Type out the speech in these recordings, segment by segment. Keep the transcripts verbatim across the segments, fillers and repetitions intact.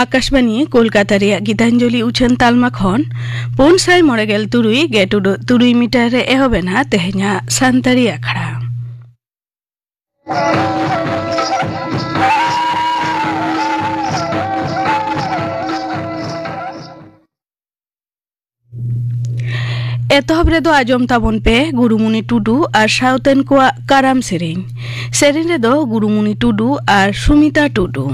ᱟᱠᱟᱥᱵᱟᱱᱤ ᱠᱳᱞᱠᱟᱛᱟ ᱨᱮᱭᱟᱜ ᱜᱤᱛᱟᱧᱡᱚᱞᱤ ᱩᱪᱷᱟᱹᱱ ᱛᱟᱞᱢᱟ ᱠᱷᱚᱱ ᱯᱩᱱ ᱥᱟᱭ ᱢᱚᱬᱮ ᱜᱮᱞ ᱛᱩᱨᱩᱭ ᱜᱮᱴᱩᱰᱩ ᱛᱩᱨᱩᱭ ᱢᱤᱴᱟᱨ ᱨᱮ ᱮᱦᱚᱵ ᱮᱱᱟ ᱛᱮᱦᱮᱧᱟᱜ ᱥᱟᱱᱛᱟᱲᱤ ᱟᱠᱷᱲᱟ᱾ ᱮᱛᱚᱦᱚᱵ ᱨᱮᱫᱚ ᱟᱸᱡᱚᱢ ᱛᱟᱵᱚᱱ ᱯᱮ ᱜᱩᱨᱩᱢᱩᱱᱤ ᱴᱩᱰᱩ ᱟᱨ ᱥᱟᱶᱛᱮᱱ ᱠᱚᱣᱟᱜ ᱠᱟᱨᱟᱢ ᱥᱮᱨᱮᱧ᱾ ᱥᱮᱨᱮᱧ ᱨᱮᱫᱚ ᱜᱩᱨᱩᱢᱩᱱᱤ ᱴᱩᱰᱩ ᱟᱨ ᱥᱩᱢᱤᱛᱟ ᱴᱩᱰᱩ᱾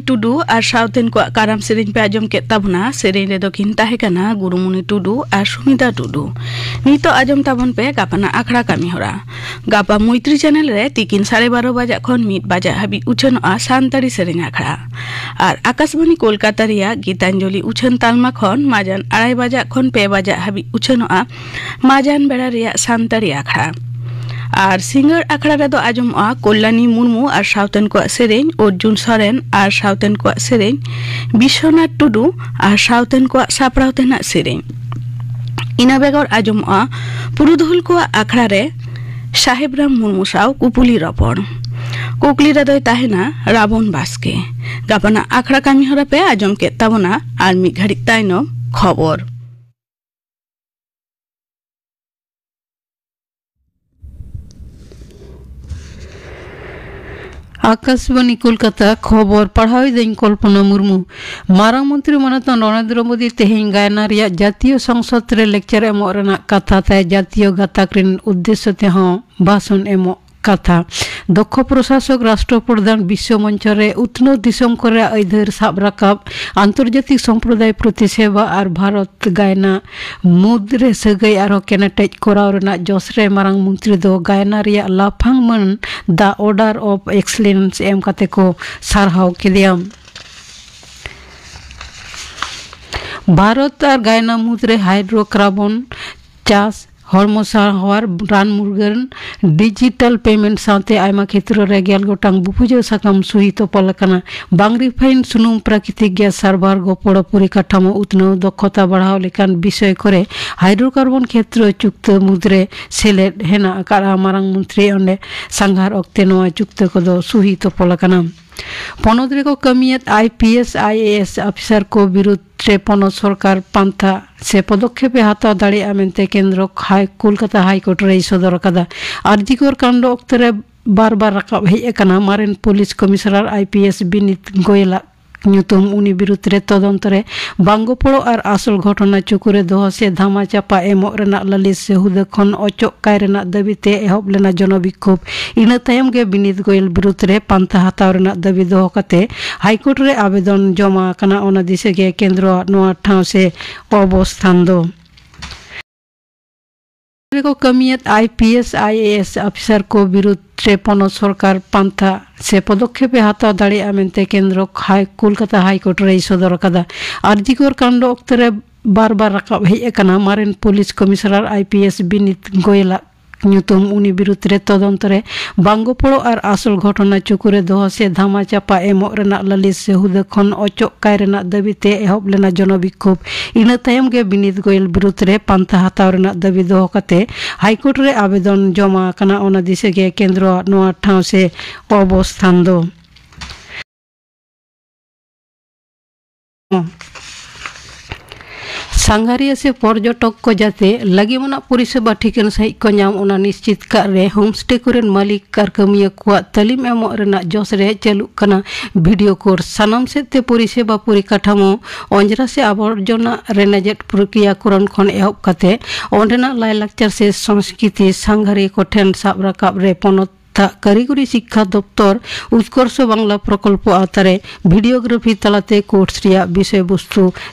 ᱴᱩᱰᱩ ᱟᱨ ᱥᱟᱶᱛᱮᱱ ᱠᱚᱣᱟᱜ ᱠᱟᱨᱟᱢ ᱥᱮᱨᱮᱧ ᱯᱮ ᱟᱸᱡᱚᱢ ᱠᱮᱫ ᱛᱟᱵᱚᱱᱟ᱾ ᱥᱮᱨᱮᱧ ᱨᱮᱫᱚ ᱠᱤᱱ ᱛᱟᱦᱮᱸ ᱠᱟᱱᱟ ᱜᱩᱨᱩᱢᱩᱱᱤ ᱴᱩᱰᱩ ᱟᱨ ᱥᱩᱢᱤᱛᱟ ᱴᱩᱰᱩ᱾ ᱱᱤᱛᱚᱜ ᱟᱸᱡᱚᱢ ᱛᱟᱵᱚᱱ ᱯᱮ ᱜᱟᱯᱟᱱᱟᱜ ᱟᱠᱷᱲᱟ ᱠᱟᱹᱢᱤ ᱦᱚᱨᱟ᱾ ᱜᱟᱯᱟ ᱢᱳᱭᱛᱨᱤ ᱪᱮᱱᱮᱞ ᱨᱮ ᱛᱤᱠᱤᱱ ᱥᱟᱲᱮ ᱵᱟᱨᱚ ᱵᱟᱡᱟᱜ ᱠᱷᱚᱱ ᱢᱤᱫ ᱵᱟᱡᱟᱜ ᱦᱟᱹᱵᱤᱡ ᱩᱪᱷᱟᱹᱱᱚᱜᱼᱟ ᱥᱟᱱᱛᱟᱲᱤ ᱥᱮᱨᱮᱧ ᱟᱠᱷᱲᱟ᱾ ᱟᱨ ᱟᱠᱟᱥᱵᱟᱱᱤ ᱠᱳᱞᱠᱟᱛᱟ ᱨᱮᱭᱟᱜ ᱜᱤᱛᱟᱧᱡᱚᱞᱤ ᱩᱪᱷᱟᱹᱱ ᱛᱟᱞᱢᱟ ᱠᱷᱚᱱ ᱢᱟᱡᱟᱱ ᱟᱲᱟᱭ ᱵᱟᱡᱟᱜ ᱠᱷᱚᱱ ᱯᱮ ᱵᱟᱡᱟᱜ ᱦᱟᱹᱵᱤᱡ ᱩᱪᱷᱟᱹᱱᱚᱜᱼᱟ ᱢᱟᱡᱟᱱ ᱵᱮᱲᱟ ᱨᱮᱭᱟᱜ ᱥᱟᱱᱛᱟᱲᱤ ᱟᱠᱷᱲᱟ᱾ ᱟᱨ ᱥᱤᱸᱜᱟᱹᱲ ᱟᱠᱷᱲᱟ ᱨᱮᱫᱚ ᱟᱸᱡᱚᱢᱚᱜᱼᱟ ᱠᱚᱞᱭᱟᱱᱤ ᱢᱩᱨᱢᱩ ᱟᱨ ᱥᱟᱶᱛᱮᱱ ᱠᱚᱣᱟᱜ ᱥᱮᱨᱮᱧ, ᱚᱨᱡᱩᱱ ᱥᱚᱨᱮᱱ ᱟᱨ ᱥᱟᱶᱛᱮᱱ ᱠᱚᱣᱟᱜ ᱥᱮᱨᱮᱧ, ᱵᱤᱥᱥᱚᱱᱟᱛᱷ ᱴᱩᱰᱩ ᱟᱨ ᱥᱟᱶᱛᱮᱱ ᱠᱚᱣᱟᱜ ᱥᱟᱯᱲᱟᱣ ᱛᱮᱱᱟᱜ ᱥᱮᱨᱮᱧ᱾ ᱤᱱᱟᱹ ᱵᱮᱜᱚᱨ ᱟᱸᱡᱚᱢᱚᱜᱼᱟ ᱯᱩᱨᱩᱫᱷᱩᱞ ᱠᱚᱣᱟᱜ ᱟᱠᱷᱲᱟ ᱨᱮ ᱥᱟᱦᱮᱵᱽ ᱨᱟᱢ ᱢᱩᱨᱢᱩ ᱥᱟᱶ ᱠᱩᱯᱩᱞᱤ ᱨᱚᱯᱚᱲ᱾ ᱠᱩᱠᱞᱤ ᱨᱮᱫᱚᱭ ᱛᱟᱦᱮᱱᱟ ᱨᱟᱵᱚᱱ ᱵᱟᱥᱠᱮ᱾ ᱜᱟᱯᱟᱱᱟᱜ ᱟᱠᱷᱲᱟ ᱠᱟᱹᱢᱤ ᱦᱚᱨᱟ ᱯᱮ ᱟᱸᱡᱚᱢ ᱠᱮᱫ ᱛᱟᱵᱚᱱᱟ᱾ ᱟᱨ ᱢᱤᱫ ᱜᱷᱟᱹᱲᱤᱡ ᱛᱟᱭᱱᱚᱢ ᱠᱷᱚᱵᱚᱨ᱾ ᱟᱠᱟᱥᱵᱟᱱᱤ ᱠᱳᱞᱠᱟᱛᱟ, ᱠᱷᱚᱵᱚᱨ ᱯᱟᱲᱦᱟᱣ ᱮᱫᱟᱹᱧ ᱠᱚᱞᱯᱚᱱᱟ ᱢᱩᱨᱢᱩ᱾ ᱢᱟᱨᱟᱝ ᱢᱚᱱᱛᱨᱤ ᱢᱟᱱᱚᱛ ᱱᱚᱨᱮᱱᱫᱨᱚ ᱢᱳᱫᱤ ᱛᱮᱦᱮᱧ ᱜᱟᱭᱱᱟ ᱨᱮᱭᱟᱜ ᱡᱟᱛᱤᱭᱚ ᱥᱚᱝᱥᱚᱫ ᱨᱮ ᱞᱮᱠᱪᱟᱨ ᱮᱢᱚᱜ ᱨᱮᱱᱟᱜ ᱠᱟᱛᱷᱟ ᱛᱟᱭ᱾ ᱡᱟᱛᱤᱭᱚ ᱜᱟᱛᱟᱠ ᱨᱮᱱ ᱩᱫᱽᱫᱮᱥᱥᱚ ᱛᱮᱦᱚᱸ ᱵᱷᱟᱥᱚᱱ ᱮᱢᱚᱜ ᱠᱟᱛᱷᱟ᱾ ᱫᱚᱠᱠᱷᱚ ᱯᱨᱚᱥᱟᱥᱚᱠ ᱨᱟᱥᱴᱨᱚ ᱯᱨᱚᱫᱷᱟᱱ ᱵᱤᱥᱥᱚ ᱢᱚᱧᱪᱚ ᱨᱮ ᱩᱛᱱᱟᱹᱣ ᱫᱤᱥᱚᱢ ᱠᱚᱨᱮ ᱟᱹᱭᱫᱟᱹᱨ ᱥᱟᱵ ᱨᱟᱠᱟᱵ, ᱟᱱᱛᱚᱨᱡᱟᱛᱤᱠ ᱥᱚᱢᱯᱨᱚᱫᱟᱭ ᱯᱨᱚᱛᱤ ᱥᱮᱵᱟ ᱟᱨ ᱵᱷᱟᱨᱚᱛ ᱜᱟᱭᱱᱟ ᱢᱩᱫᱽ ᱨᱮ ᱥᱟᱹᱜᱟᱹᱭ ᱟᱨᱦᱚᱸ ᱠᱮᱱᱮᱴᱮᱡ ᱠᱚᱨᱟᱣ ᱨᱮᱱᱟᱜ ᱡᱚᱥ ᱨᱮ ᱢᱟᱨᱟᱝ ᱢᱚᱱᱛᱨᱤ ᱫᱚ ᱜᱟᱭᱱᱟ ᱨᱮᱭᱟᱜ ᱞᱟᱯᱷᱟᱝ ᱢᱟᱹᱱ The Order of Excellence ᱮᱢ ᱠᱟᱛᱮ ᱠᱚ ᱥᱟᱨᱦᱟᱣ ᱠᱮᱫᱮᱭᱟ᱾ ᱵᱷᱟᱨᱚᱛ ᱟᱨ ᱜᱟᱭᱱᱟ ᱢᱩᱫᱽᱨᱮ ᱦᱟᱭᱰᱨᱳᱠᱟᱨᱵᱚᱱ ᱪᱟᱥ, ᱦᱚᱲᱢᱚ ᱥᱟᱶᱟᱨ, ᱨᱟᱱ ᱢᱩᱨᱜᱟᱹᱱ, ᱰᱤᱡᱤᱴᱟᱞ ᱯᱮᱢᱮᱱᱴ ᱥᱟᱶᱛᱮ ᱟᱭᱢᱟ ᱠᱷᱮᱛᱨᱚ ᱨᱮ ᱜᱮᱞ ᱜᱚᱴᱟᱝ ᱵᱩᱯᱩᱡᱟᱹ ᱥᱟᱠᱟᱢ ᱥᱩᱦᱤ ᱛᱚᱯᱚᱞ ᱟᱠᱟᱱᱟ᱾ ᱵᱟᱝ ᱨᱤᱯᱷᱟᱭᱤᱱᱰ ᱥᱩᱱᱩᱢ, ᱯᱨᱟᱠᱨᱤᱛᱤᱠ ᱜᱮᱥ ᱥᱟᱨᱵᱷᱟᱨ, ᱜᱚᱯᱚᱲᱚ ᱯᱚᱨᱤᱠᱟᱴᱷᱟᱢᱳ ᱩᱛᱱᱟᱹᱣ, ᱫᱚᱠᱷᱚᱛᱟ ᱵᱟᱲᱦᱟᱣ ᱞᱮᱠᱟᱱ ᱵᱤᱥᱚᱭ ᱠᱚᱨᱮ ᱦᱟᱭᱰᱨᱳᱠᱟᱨᱵᱚᱱ ᱠᱷᱮᱛᱨᱚ ᱪᱩᱠᱛᱟᱹ ᱢᱩᱫᱽᱨᱮ ᱥᱮᱞᱮᱫ ᱦᱮᱱᱟᱜ ᱟᱠᱟᱫᱼᱟ᱾ ᱢᱟᱨᱟᱝ ᱢᱚᱱᱛᱨᱤ ᱚᱸᱰᱮ ᱥᱟᱸᱜᱷᱟᱨ ᱚᱠᱛᱮ ᱱᱚᱣᱟ ᱪᱩᱠᱛᱟᱹ ᱠᱚᱫᱚ ᱥᱩᱦᱤ ᱛᱚᱯᱚᱞ ᱟᱠᱟᱱᱟ᱾ ᱯᱚᱱᱚᱛ ᱨᱮᱠᱚ ᱠᱟᱹᱢᱤᱭᱮᱫ ᱟᱭ ᱯᱤ ᱮᱥ, ᱟᱭ ᱮ ᱮᱥ ᱚᱯᱷᱤᱥᱟᱨ ᱠᱚ ᱵᱤᱨᱩᱫᱽ ᱨᱮ ᱯᱚᱱᱚᱛ ᱥᱚᱨᱠᱟᱨ ᱯᱟᱱᱛᱷᱟ ᱥᱮ ᱯᱚᱫᱚᱠᱷᱮᱯ ᱮ ᱦᱟᱛᱟᱣ ᱫᱟᱲᱮᱭᱟᱜᱼᱟ ᱢᱮᱱᱛᱮ ᱠᱮᱱᱫᱨᱚ ᱦᱟᱭ, ᱠᱳᱞᱠᱟᱛᱟ ᱦᱟᱭ ᱠᱳᱨᱴ ᱨᱮᱭ ᱥᱚᱫᱚᱨ ᱟᱠᱟᱫᱟ᱾ ᱟᱨᱡᱤᱠᱚᱨ ᱠᱟᱱᱰ ᱚᱠᱛᱚ ᱨᱮ ᱵᱟᱨ ᱵᱟᱨ ᱨᱟᱠᱟᱵ ᱦᱮᱡ ᱟᱠᱟᱱᱟ ᱢᱟᱨᱮᱱ police commissioner I P S Binit ᱜᱳᱭᱮᱞᱟᱜ ᱧᱩᱛᱩᱢ ᱩᱱᱤ ᱵᱤᱨᱩᱫᱽ ᱨᱮ ᱛᱚᱫᱚᱱᱛᱚ ᱨᱮ ᱵᱟᱝ ᱜᱚᱯᱚᱲᱚ ᱟᱨ ᱟᱥᱚᱞ ᱜᱷᱚᱴᱚᱱᱟ ᱪᱩᱠᱩ ᱨᱮ ᱫᱚᱦᱚ ᱥᱮ ᱫᱷᱟᱢᱟ ᱪᱟᱯᱟ ᱮᱢᱚᱜ ᱨᱮᱱᱟᱜ ᱞᱟᱹᱞᱤᱥ ᱥᱮ ᱦᱩᱫᱟᱹ ᱠᱷᱚᱱ ᱚᱪᱚᱜ ᱠᱟᱭ ᱨᱮᱱᱟᱜ ᱫᱟᱹᱵᱤ ᱛᱮ ᱮᱦᱚᱵ ᱞᱮᱱᱟ ᱡᱚᱱᱚ ᱵᱤᱠᱠᱷᱳᱵᱽ᱾ ᱤᱱᱟᱹ ᱛᱟᱭᱚᱢ ᱜᱮ ᱵᱤᱱᱤᱛ ᱜᱳᱭᱮᱞ ᱵᱤᱨᱩᱫᱽ ᱨᱮ ᱯᱟᱱᱛᱷᱟ ᱦᱟᱛᱟᱣ ᱨᱮᱱᱟᱜ ᱫᱟᱹᱵᱤ ᱫᱚᱦᱚ ᱠᱟᱛᱮ ᱦᱟᱭᱠᱳᱨᱴ ᱨᱮ ᱟᱵᱮᱫᱚᱱ ᱡᱚᱢᱟ ᱟᱠᱟᱱᱟ᱾ ᱚᱱᱟ ᱫᱤᱥᱟᱹ ᱜᱮ ᱠᱮᱱᱫᱨᱚᱣᱟᱜ ᱱᱚᱣᱟ ᱴᱷᱟᱶ ᱥᱮ ᱚᱵᱚᱥᱛᱷᱟᱱ ᱫᱚ᱾ ᱨᱮᱠᱚ ᱠᱟᱹᱢᱤᱭᱮᱫ ᱟᱭ ᱯᱤ ᱮᱥ, ᱟᱭ ᱮ ᱮᱥ ᱚᱯᱷᱤᱥᱟᱨ ᱠᱚ ᱵᱤᱨᱩᱫᱽ ᱨᱮ ᱯᱚᱱᱚᱛ ᱥᱚᱨᱠᱟᱨ ᱯᱟᱱᱛᱷᱟ ᱥᱮ ᱯᱚᱫᱚᱠᱷᱮᱯ ᱮ ᱦᱟᱛᱟᱣ ᱫᱟᱲᱮᱭᱟᱜᱼᱟ ᱢᱮᱱᱛᱮ ᱠᱮᱱᱫᱨᱚ ᱦᱟᱭ-, ᱠᱳᱞᱠᱟᱛᱟ ᱦᱟᱭᱠᱳᱨᱴ ᱨᱮᱭ ᱥᱚᱫᱚᱨ ᱟᱠᱟᱫᱟ᱾ ᱟᱨᱡᱤᱠᱚᱨ ᱠᱟᱱᱰ ᱚᱠᱛᱚ ᱨᱮ ᱵᱟᱨ ᱵᱟᱨ ᱨᱟᱠᱟᱵ ᱦᱮᱡ ᱟᱠᱟᱱᱟ ᱢᱟᱨᱮᱱ police commissioner I P S Binit ᱜᱳᱭᱮᱞᱟᱜ ᱧᱩᱛᱩᱢ ᱩᱱᱤ ᱵᱤᱨᱩᱫᱽ ᱨᱮ ᱛᱚᱫᱚᱱᱛᱚ ᱨᱮ ᱵᱟᱝ ᱜᱚᱯᱚᱲᱚ ᱟᱨ ᱟᱥᱚᱞ ᱜᱷᱚᱴᱚᱱᱟ ᱪᱩᱠᱩ ᱨᱮ ᱫᱚᱦᱚ ᱥᱮ ᱫᱷᱟᱢᱟ ᱪᱟᱯᱟ ᱮᱢᱚᱜ ᱨᱮᱱᱟᱜ ᱞᱟᱹᱞᱤᱥ ᱥᱮ ᱦᱩᱫᱟᱹ ᱠᱷᱚᱱ ᱚᱪᱚᱜ ᱠᱟᱭ ᱨᱮᱱᱟᱜ ᱫᱟᱹᱵᱤ ᱛᱮ ᱮᱦᱚᱵ ᱞᱮᱱᱟ ᱡᱚᱱᱚ ᱵᱤᱠᱠᱷᱳᱵᱽ᱾ ᱤᱱᱟᱹ ᱛᱟᱭᱚᱢ ᱜᱮ ᱵᱤᱱᱤᱛ ᱜᱳᱭᱮᱞ ᱵᱤᱨᱩᱫᱽ ᱨᱮ ᱯᱟᱱᱛᱷᱟ ᱦᱟᱛᱟᱣ ᱨᱮᱱᱟᱜ ᱫᱟᱹᱵᱤ ᱫᱚᱦᱚ ᱠᱟᱛᱮ ᱦᱟᱭᱠᱳᱨᱴ ᱨᱮ ᱟᱵᱮᱫᱚᱱ ᱡᱚᱢᱟ ᱟᱠᱟᱱᱟ᱾ ᱚᱱᱟ ᱫᱤᱥᱟᱹ ᱜᱮ ᱠᱮᱱᱫᱨᱚᱣᱟᱜ ᱱᱚᱣᱟ ᱴᱷᱟᱶ ᱥᱮ ᱚᱵᱚᱥᱛᱷᱟᱱ ᱫᱚ᱾ ᱥᱟᱸᱜᱷᱟᱨᱤᱭᱟᱹ ᱥᱮ ᱯᱚᱨᱡᱚᱴᱚᱠ ᱠᱚ ᱡᱟᱛᱮ ᱞᱟᱹᱜᱤᱢ ᱟᱱᱟᱜ ᱯᱚᱨᱤᱥᱮᱵᱟ ᱴᱷᱤᱠᱟᱹᱱ ᱥᱟᱺᱦᱤᱡ ᱠᱚ ᱧᱟᱢ, ᱚᱱᱟ ᱱᱤᱥᱪᱤᱛ ᱠᱟᱜ ᱨᱮ ᱦᱳᱢᱥᱴᱮ ᱠᱚᱨᱮᱱ ᱢᱟᱹᱞᱤᱠ ᱟᱨ ᱠᱟᱹᱢᱤᱭᱟᱹ ᱠᱚᱣᱟᱜ ᱛᱟᱹᱞᱤᱢ ᱮᱢᱚᱜ ᱨᱮᱱᱟᱜ ᱡᱚᱥ ᱨᱮ ᱪᱟᱹᱞᱩᱜ ᱠᱟᱱᱟ ᱵᱷᱤᱰᱤᱭᱳ ᱠᱳᱨᱥ᱾ ᱥᱟᱱᱟᱢ ᱥᱮᱫ ᱛᱮ ᱯᱚᱨᱤᱥᱮᱵᱟ ᱯᱚᱨᱤᱠᱟᱴᱷᱟᱢᱳ, ᱚᱸᱡᱽᱨᱟ ᱥᱮ ᱟᱵᱚᱨᱡᱚᱱᱟ ᱨᱮᱱᱟᱡᱮᱫ ᱯᱨᱚᱠᱨᱤᱭᱟᱠᱚᱨᱚᱱ ᱠᱷᱚᱱ ᱮᱦᱚᱵ ᱠᱟᱛᱮ ᱚᱸᱰᱮᱱᱟᱜ ᱞᱟᱭᱞᱟᱠᱪᱟᱨ ᱥᱮ ᱥᱚᱝᱥᱠᱨᱤᱛᱤ ᱥᱟᱸᱜᱷᱟᱨᱤᱭᱟᱹ ᱠᱚ ᱴᱷᱮᱱ ᱥᱟᱵ ᱨᱟᱠᱟᱵ ᱨᱮ ᱯᱚᱱᱚᱛ ᱛᱟᱜ ᱠᱟᱹᱨᱤᱜᱚᱨᱤ ᱥᱤᱠᱠᱷᱟ ᱫᱚᱯᱛᱚᱨ ᱩᱛᱠᱚᱨᱥᱚ ᱵᱟᱝᱞᱟ ᱯᱨᱚᱠᱚᱞᱯᱚ ᱟᱣᱛᱟᱨᱮ ᱵᱷᱤᱰᱤᱭᱳᱜᱨᱟᱯᱷᱤ ᱛᱟᱞᱟᱛᱮ ᱠᱳᱨᱥ ᱨᱮᱭᱟᱜ ᱵᱤᱥᱚᱭ ᱵᱚᱥᱛᱩ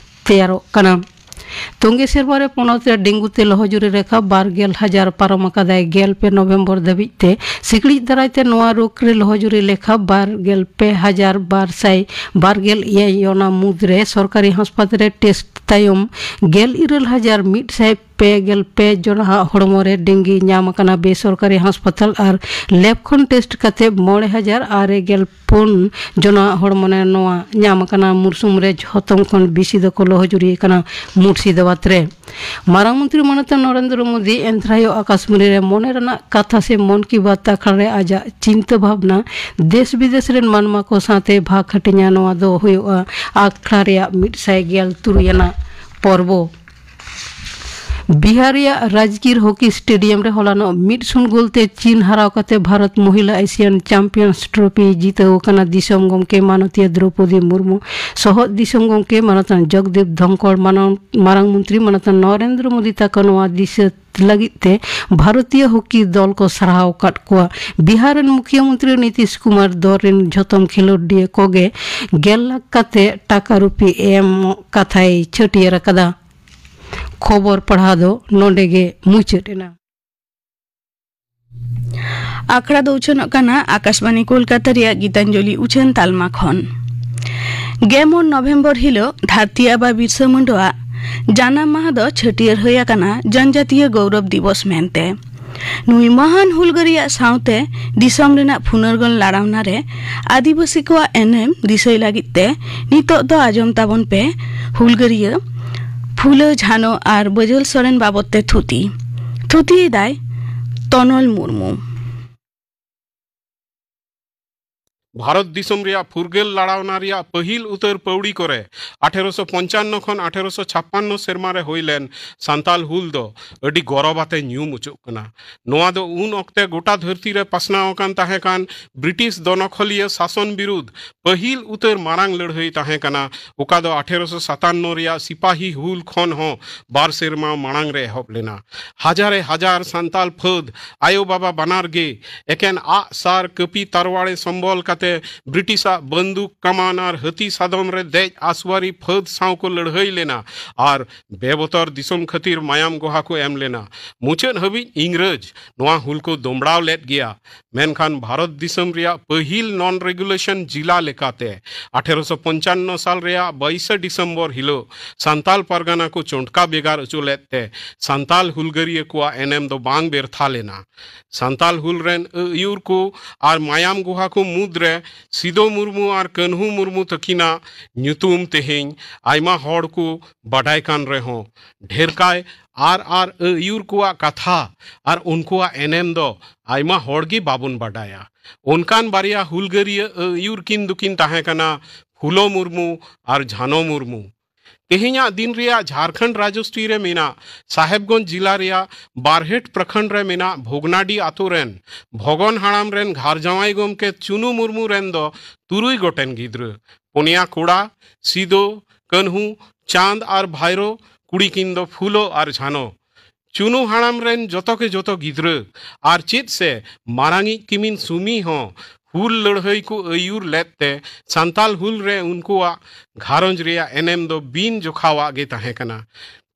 ᱛᱮᱭᱟᱨᱚᱜ ᱠᱟᱱᱟ᱾ ᱛᱚᱝᱜᱮ ᱥᱮᱨᱢᱟ ᱨᱮ ᱯᱚᱱᱚᱛ ᱨᱮ ᱰᱮᱝᱜᱩ ᱛᱮ ᱞᱚᱦᱚᱡᱩᱨᱤ ᱞᱮᱠᱷᱟ ᱵᱟᱨ ᱜᱮᱞ ᱦᱟᱡᱟᱨ ᱯᱟᱨᱚᱢ ᱟᱠᱟᱫᱟᱭ᱾ ᱜᱮᱞ ᱯᱮ ᱱᱚᱵᱷᱮᱢᱵᱚᱨ ᱫᱷᱟᱹᱵᱤᱡ ᱛᱮ ᱥᱤᱠᱲᱤᱡ ᱫᱟᱨᱟᱭ ᱛᱮ ᱱᱚᱣᱟ ᱨᱳᱜᱽ ᱨᱮ ᱞᱚᱦᱚᱡᱩᱨᱤ ᱞᱮᱠᱷᱟ ᱵᱟᱨ ᱜᱮᱞ ᱯᱮ ᱦᱟᱡᱟᱨ ᱵᱟᱨ ᱥᱟᱭ ᱵᱟᱨ ᱜᱮᱞ ᱮᱭᱟᱭ᱾ ᱚᱱᱟ ᱢᱩᱫᱽ ᱨᱮ ᱥᱚᱨᱠᱟᱨᱤ ᱦᱟᱥᱯᱟᱛᱟᱞ ᱨᱮ ᱴᱮᱥᱴ ᱛᱟᱭᱚᱢ ᱜᱮᱞ ᱤᱨᱟᱹᱞ ᱦᱟᱡᱟᱨ ᱢᱤᱫ ᱥᱟᱭ ᱯᱮ ᱜᱮᱞ ᱯᱮ ᱡᱚᱱᱟᱜ ᱦᱚᱲᱢᱚ ᱨᱮ ᱰᱮᱝᱜᱤ ᱧᱟᱢ ᱟᱠᱟᱱᱟ᱾ ᱵᱮᱥᱚᱨᱠᱟᱨᱤ ᱦᱟᱥᱯᱟᱛᱟᱞ ᱟᱨ ᱞᱮᱵ ᱠᱷᱚᱱ ᱴᱮᱥᱴ ᱠᱟᱛᱮ ᱢᱚᱬᱮ ᱦᱟᱡᱟᱨ ᱟᱨᱮ ᱜᱮᱞ ᱯᱩᱱ ᱡᱚᱱᱟᱜ ᱦᱚᱲᱢᱚ ᱨᱮ ᱱᱚᱣᱟ ᱧᱟᱢ ᱟᱠᱟᱱᱟ᱾ ᱢᱩᱨᱥᱩᱢ ᱨᱮ ᱡᱷᱚᱛᱚᱢ ᱠᱷᱚᱱ ᱵᱮᱥᱤ ᱫᱚᱠᱚ ᱞᱚᱦᱚᱡᱩᱨᱤ ᱟᱠᱟᱱᱟ ᱢᱩᱨᱥᱤᱫᱟᱵᱟᱫᱽ ᱨᱮ᱾ ᱢᱟᱨᱟᱝ ᱢᱚᱱᱛᱨᱤ ᱢᱟᱱᱚᱛ ᱱᱚᱨᱮᱱᱫᱨᱚ ᱢᱳᱫᱤ ᱮᱱᱛᱷᱨᱟᱭᱚ ᱟᱠᱟᱥᱢᱟᱱᱤ ᱨᱮ ᱢᱚᱱᱮ ᱨᱮᱱᱟᱜ ᱠᱟᱛᱷᱟ ᱥᱮ ᱢᱚᱱ ᱠᱤ ᱵᱟᱛ ᱟᱠᱷᱲᱟ ᱨᱮ ᱟᱡᱟᱜ ᱪᱤᱱᱛᱟᱹ ᱵᱷᱟᱵᱽᱱᱟ ᱫᱮᱥ ᱵᱤᱫᱮᱥ ᱨᱮᱱ ᱢᱟᱱᱣᱟ ᱠᱚ ᱥᱟᱶᱛᱮ ᱵᱷᱟᱜᱽ ᱦᱟᱹᱴᱤᱧᱟ᱾ ᱱᱚᱣᱟ ᱫᱚ ᱦᱩᱭᱩᱜᱼᱟ ᱟᱠᱷᱲᱟ ᱨᱮᱭᱟᱜ ᱢᱤᱫ ᱥᱟᱭ ᱜᱮᱞ ᱛᱩᱨᱩᱭ ᱟᱱᱟᱜ ᱯᱚᱨᱵᱚ᱾ ᱵᱤᱦᱟᱨ ᱨᱮᱭᱟᱜ ᱨᱟᱡᱽᱜᱤᱨ ᱦᱚᱠᱤ ᱥᱴᱮᱰᱤᱭᱟᱢ ᱨᱮ ᱦᱚᱞᱟᱱᱚᱜ ᱢᱤᱫ ᱥᱩᱱ ᱜᱳᱞ ᱛᱮ ᱪᱤᱱ ᱦᱟᱨᱟᱣ ᱠᱟᱛᱮ ᱵᱷᱟᱨᱚᱛ ᱢᱚᱦᱤᱞᱟ ᱮᱥᱤᱭᱟᱱ ᱪᱟᱢᱯᱤᱭᱟᱱᱥ ᱴᱨᱚᱯᱷᱤ ᱡᱤᱛᱟᱹᱣ ᱟᱠᱟᱱᱟ᱾ ᱫᱤᱥᱚᱢ ᱜᱚᱢᱠᱮ ᱢᱟᱱᱚᱛᱤᱭᱟᱹ ᱫᱨᱚᱯᱚᱫᱤ ᱢᱩᱨᱢᱩ, ᱥᱚᱦᱚᱫ ᱫᱤᱥᱚᱢ ᱜᱚᱢᱠᱮ ᱢᱟᱱᱚᱛᱟᱱ ᱡᱚᱜᱽᱫᱮᱵ ᱫᱷᱚᱱᱠᱚᱲ, ᱢᱟᱱᱟᱣ-, ᱢᱟᱨᱟᱝ ᱢᱚᱱᱛᱨᱤ ᱢᱟᱱᱚᱛᱟᱱ ᱱᱚᱨᱮᱱᱫᱨᱚ ᱢᱳᱫᱤ ᱛᱟᱠᱚ ᱱᱚᱣᱟ ᱫᱤᱥᱟᱹ ᱞᱟᱹᱜᱤᱫ ᱛᱮ ᱵᱷᱟᱨᱚᱛᱤᱭᱚ ᱦᱚᱠᱤ ᱫᱚᱞ ᱠᱚ ᱥᱟᱨᱦᱟᱣ ᱟᱠᱟᱫ ᱠᱚᱣᱟ᱾ ᱵᱤᱦᱟᱨ ᱨᱮᱱ ᱢᱩᱠᱷᱭᱟᱹ ᱢᱚᱱᱛᱨᱤ ᱱᱤᱛᱤᱥ ᱠᱩᱢᱟᱨ ᱫᱚᱞ ᱨᱮᱱ ᱡᱷᱚᱛᱚᱢ ᱠᱷᱮᱞᱳᱰᱤᱭᱟᱹ ᱠᱚᱜᱮ ᱜᱮᱞ ᱞᱟᱠᱷ ᱠᱟᱛᱮ ᱴᱟᱠᱟ ᱨᱩᱯᱤ ᱮᱢᱚᱜ ᱠᱟᱛᱷᱟᱭ ᱪᱷᱟᱹᱴᱭᱟᱹᱨ ᱟᱠᱟᱫᱟ᱾ ᱠᱷᱚᱵᱚᱨ ᱯᱟᱲᱦᱟᱣ ᱫᱚ ᱱᱚᱰᱮ ᱜᱮ ᱢᱩᱪᱟᱹᱫ ᱮᱱᱟ᱾ ᱟᱠᱷᱲᱟ ᱫᱚ ᱩᱪᱷᱟᱹᱱᱚᱜ ᱠᱟᱱᱟ ᱟᱠᱟᱥᱵᱟᱱᱤ ᱠᱳᱞᱠᱟᱛᱟ ᱨᱮᱭᱟᱜ ᱜᱤᱛᱟᱧᱡᱚᱞᱤ ᱩᱪᱷᱟᱹᱱ ᱛᱟᱞᱢᱟ ᱠᱷᱚᱱ᱾ ᱜᱮᱞ ᱢᱚᱬᱮ ᱱᱚᱵᱷᱮᱢᱵᱚᱨ ᱦᱤᱞᱚᱜ ᱫᱷᱟᱹᱨᱛᱤ ᱟᱵᱟ ᱵᱤᱨᱥᱟᱹ ᱢᱩᱱᱰᱟᱹᱣᱟᱜ ᱡᱟᱱᱟᱢ ᱢᱟᱦᱟ ᱫᱚ ᱪᱷᱟᱹᱴᱭᱟᱹᱨ ᱦᱩᱭ ᱟᱠᱟᱱᱟ ᱡᱚᱱᱡᱟᱛᱤᱭᱚ ᱜᱚᱣᱨᱚᱵ ᱫᱤᱵᱚᱥ ᱢᱮᱱᱛᱮ᱾ ᱱᱩᱭ ᱢᱚᱦᱟᱱ ᱦᱩᱞᱜᱟᱹᱨᱤᱭᱟᱜ ᱥᱟᱶᱛᱮ ᱫᱤᱥᱚᱢ ᱨᱮᱱᱟᱜ ᱯᱷᱩᱱᱟᱹᱨᱜᱚᱞ ᱞᱟᱲᱟᱣᱱᱟ ᱨᱮ ᱟᱹᱫᱤᱵᱟᱹᱥᱤ ᱠᱚᱣᱟᱜ ᱮᱱᱮᱢ ᱫᱤᱥᱟᱹᱭ ᱞᱟᱹᱜᱤᱫ ᱛᱮ ᱱᱤᱛᱚᱜ ᱫᱚ ᱟᱸᱡᱚᱢ ᱛᱟᱵᱚᱱ ᱯᱮ ᱦᱩᱞᱜᱟᱹᱨᱤᱭᱟᱹ ᱯᱷᱩᱞᱟᱹ ᱡᱷᱟᱱᱚ ᱟᱨ ᱵᱟᱹᱡᱟᱹᱞ ᱥᱚᱨᱮᱱ ᱵᱟᱵᱚᱛ ᱛᱮ ᱛᱷᱩᱛᱤ᱾ ᱛᱷᱩᱛᱤᱭᱮᱫᱟᱭ ᱛᱚᱱᱚᱞ ᱢᱩᱨᱢᱩ᱾ ᱵᱷᱟᱨᱚᱛ ᱫᱤᱥᱚᱢ ᱨᱮᱭᱟᱜ ᱯᱷᱩᱨᱜᱟᱹᱞ ᱞᱟᱲᱟᱣᱱᱟ ᱨᱮᱭᱟᱜ ᱯᱟᱹᱦᱤᱞ ᱩᱛᱟᱹᱨ ᱯᱟᱹᱣᱲᱤ ᱠᱚᱨᱮ ᱟᱴᱷᱮᱨᱚᱥᱚ ᱯᱚᱧᱪᱟᱱᱱᱚ ᱠᱷᱚᱱ ᱟᱴᱷᱮᱨᱚᱥᱚ ᱪᱷᱟᱯᱯᱟᱱᱱᱚ ᱥᱮᱨᱢᱟ ᱨᱮ ᱦᱩᱭ ᱞᱮᱱ ᱥᱟᱱᱛᱟᱞ ᱦᱩᱞ ᱫᱚ ᱟᱹᱰᱤ ᱜᱚᱨᱚᱵ ᱟᱛᱮ ᱧᱩᱢ ᱚᱪᱚᱜ ᱠᱟᱱᱟ᱾ ᱱᱚᱣᱟ ᱫᱚ ᱩᱱ ᱚᱠᱛᱮ ᱜᱚᱴᱟ ᱫᱷᱟᱹᱨᱛᱤ ᱨᱮ ᱯᱟᱥᱱᱟᱣ ᱟᱠᱟᱱ ᱛᱟᱦᱮᱸ ᱠᱟᱱ ᱵᱨᱤᱴᱤᱥ ᱫᱚᱱᱚᱠᱷᱚᱞᱤᱭᱟᱹ ᱥᱟᱥᱚᱱ ᱵᱤᱨᱩᱫᱷ ᱯᱟᱹᱦᱤᱞ ᱩᱛᱟᱹᱨ ᱢᱟᱨᱟᱝ ᱞᱟᱹᱲᱦᱟᱹᱭ ᱛᱟᱦᱮᱸ ᱠᱟᱱᱟ, ᱚᱠᱟ ᱫᱚ ᱟᱴᱷᱮᱨᱚᱥᱚ ᱥᱟᱛᱟᱱᱱᱚ ᱨᱮᱭᱟᱜ ᱥᱤᱯᱟᱦᱤ ᱦᱩᱞ ᱠᱷᱚᱱ ᱦᱚᱸ ᱵᱟᱨ ᱥᱮᱨᱢᱟ ᱢᱟᱲᱟᱝ ᱨᱮ ᱮᱦᱚᱵ ᱞᱮᱱᱟ᱾ ᱦᱟᱡᱟᱨᱮ ᱦᱟᱡᱟᱨ ᱥᱟᱱᱛᱟᱞ ᱯᱷᱟᱹᱫ ᱟᱭᱳ ᱵᱟᱵᱟ ᱵᱟᱱᱟᱨ ᱜᱮ ᱮᱠᱮᱱ ᱟᱜ ᱥᱟᱨ ᱠᱟᱹᱯᱤ ᱛᱟᱨᱣᱟᱲᱮ ᱥᱚᱢᱵᱚᱞ ᱠᱟᱛᱮ ᱵᱨᱤᱴᱤᱥᱟᱜ ᱵᱟᱹᱱᱫᱩᱠ ᱠᱟᱢᱟᱱ ᱟᱨ ᱦᱟᱹᱛᱤ ᱥᱟᱫᱚᱢ ᱨᱮ ᱫᱮᱡ ᱟᱥᱣᱟᱨᱤ ᱯᱷᱟᱹᱫ ᱥᱟᱶ ᱠᱚ ᱞᱟᱹᱲᱦᱟᱹᱭ ᱞᱮᱱᱟ ᱟᱨ ᱵᱮᱵᱚᱛᱚᱨ ᱫᱤᱥᱚᱢ ᱠᱷᱟᱹᱛᱤᱨ ᱢᱟᱭᱟᱢ ᱜᱚᱦᱟ ᱠᱚ ᱮᱢ ᱞᱮᱱᱟ᱾ ᱢᱩᱪᱟᱹᱫ ᱦᱟᱹᱵᱤᱡ ᱤᱝᱨᱟᱹᱡᱽ ᱱᱚᱣᱟ ᱦᱩᱞ ᱠᱚ ᱫᱚᱢᱲᱟᱣ ᱞᱮᱫ ᱜᱮᱭᱟ᱾ ᱢᱮᱱᱠᱷᱟᱱ ᱵᱷᱟᱨᱚᱛ ᱫᱤᱥᱚᱢ ᱨᱮᱭᱟᱜ ᱯᱟᱹᱦᱤᱞ ᱱᱚᱱ ᱨᱮᱜᱩᱞᱮᱥᱚᱱ ᱡᱤᱞᱟ ᱞᱮᱠᱟᱛᱮ ᱟᱴᱷᱮᱨᱚᱥᱚ ᱯᱚᱧᱪᱟᱱᱱᱚ ᱥᱟᱞ ᱨᱮᱭᱟᱜ ᱵᱟᱭᱤᱥᱮ ᱰᱤᱥᱮᱢᱵᱚᱨ ᱦᱤᱞᱚᱜ ᱥᱟᱱᱛᱟᱞ ᱯᱟᱨᱜᱟᱱᱟ ᱠᱚ ᱪᱚᱱᱴᱠᱟ ᱵᱷᱮᱜᱟᱨ ᱚᱪᱚ ᱞᱮᱫ ᱛᱮ ᱥᱟᱱᱛᱟᱞ ᱦᱩᱞᱜᱟᱹᱨᱤᱭᱟᱹ ᱠᱚᱣᱟᱜ ᱮᱱᱮᱢ ᱫᱚ ᱵᱟᱝ ᱵᱮᱨᱛᱷᱟ ᱞᱮᱱᱟ᱾ ᱥᱟᱱᱛᱟᱞ ᱦᱩᱞ ᱨᱮᱱ ᱟᱹᱭᱩᱨ ᱠᱚ ᱟᱨ ᱢᱟᱭᱟᱢ ᱜᱚᱦᱟ ᱠᱚ ᱢᱩᱫᱽᱨᱮ ᱥᱤᱫᱚ ᱢᱩᱨᱢᱩ ᱟᱨ ᱠᱟᱹᱱᱦᱩ ᱢᱩᱨᱢᱩ ᱛᱟᱹᱠᱤᱱᱟᱜ ᱧᱩᱛᱩᱢ ᱛᱮᱦᱮᱧ ᱟᱭᱢᱟ ᱦᱚᱲ ᱠᱚ ᱵᱟᱰᱟᱭ ᱠᱟᱱ ᱨᱮᱦᱚᱸ, ᱰᱷᱮᱨᱠᱟᱭ ᱟᱨ ᱟᱨ ᱟᱹᱭᱩᱨ ᱠᱚᱣᱟᱜ ᱠᱟᱛᱷᱟ ᱟᱨ ᱩᱱᱠᱩᱣᱟᱜ ᱮᱱᱮᱢ ᱫᱚ ᱟᱭᱢᱟ ᱦᱚᱲ ᱜᱮ ᱵᱟᱵᱚᱱ ᱵᱟᱰᱟᱭᱟ᱾ ᱚᱱᱠᱟᱱ ᱵᱟᱨᱭᱟ ᱦᱩᱞᱜᱟᱹᱨᱤᱭᱟᱹ ᱟᱹᱭᱩᱨ ᱠᱤᱱ ᱫᱚᱠᱤᱱ ᱛᱟᱦᱮᱸ ᱠᱟᱱᱟ ᱯᱷᱩᱞᱳ ᱢᱩᱨᱢᱩ ᱟᱨ ᱡᱷᱟᱱᱚ ᱢᱩᱨᱢᱩ᱾ ᱛᱮᱦᱮᱧᱟᱜ ᱫᱤᱱ ᱨᱮᱭᱟᱜ ᱡᱷᱟᱨᱠᱷᱚᱸᱰ ᱨᱟᱡᱽᱥᱴᱨᱤ ᱨᱮ ᱢᱮᱱᱟᱜ ᱥᱟᱦᱮᱵᱽᱜᱚᱸᱡᱽ ᱡᱤᱞᱟ ᱨᱮᱭᱟᱜ ᱵᱟᱨᱦᱮᱴ ᱯᱨᱚᱠᱷᱚᱸᱰ ᱨᱮ ᱢᱮᱱᱟᱜ ᱵᱷᱚᱜᱽᱱᱟᱰᱤ ᱟᱛᱳ ᱨᱮᱱ ᱵᱷᱚᱜᱚᱱ ᱦᱟᱲᱟᱢ ᱨᱮᱱ ᱜᱷᱟᱨ ᱡᱟᱶᱟᱭ ᱜᱚᱢᱠᱮ ᱪᱩᱱᱩ ᱢᱩᱨᱢᱩ ᱨᱮᱱ ᱫᱚ ᱛᱩᱨᱩᱭ ᱜᱚᱴᱮᱱ ᱜᱤᱫᱽᱨᱟᱹ, ᱯᱩᱱᱭᱟ ᱠᱚᱲᱟ, ᱥᱤᱫᱚ, ᱠᱟᱹᱱᱦᱩ, ᱪᱟᱸᱫᱽ ᱟᱨ ᱵᱷᱟᱭᱨᱳ, ᱠᱩᱲᱤ ᱠᱤᱱ ᱫᱚ ᱯᱷᱩᱞᱳ ᱟᱨ ᱡᱷᱟᱱᱳ᱾ ᱪᱩᱱᱩ ᱦᱟᱲᱟᱢ ᱨᱮᱱ ᱡᱚᱛᱚ ᱜᱮ ᱡᱚᱛᱚ ᱜᱤᱫᱽᱨᱟᱹ ᱟᱨ ᱪᱮᱫ ᱥᱮ ᱢᱟᱨᱟᱝᱤᱡ ᱠᱤᱢᱤᱱ ᱥᱩᱢᱤ ᱦᱚᱸ ᱦᱩᱞ ᱞᱟᱹᱲᱦᱟᱹᱭ ᱠᱚ ᱟᱹᱭᱩᱨ ᱞᱮᱫ ᱛᱮ ᱥᱟᱱᱛᱟᱞ ᱦᱩᱞ ᱨᱮ ᱩᱱᱠᱩᱣᱟᱜ ᱜᱷᱟᱨᱚᱸᱡᱽ ᱨᱮᱭᱟᱜ ᱮᱱᱮᱢ ᱫᱚ ᱵᱤᱱ ᱡᱚᱠᱷᱟᱣᱟᱜ ᱜᱮ ᱛᱟᱦᱮᱸ ᱠᱟᱱᱟ᱾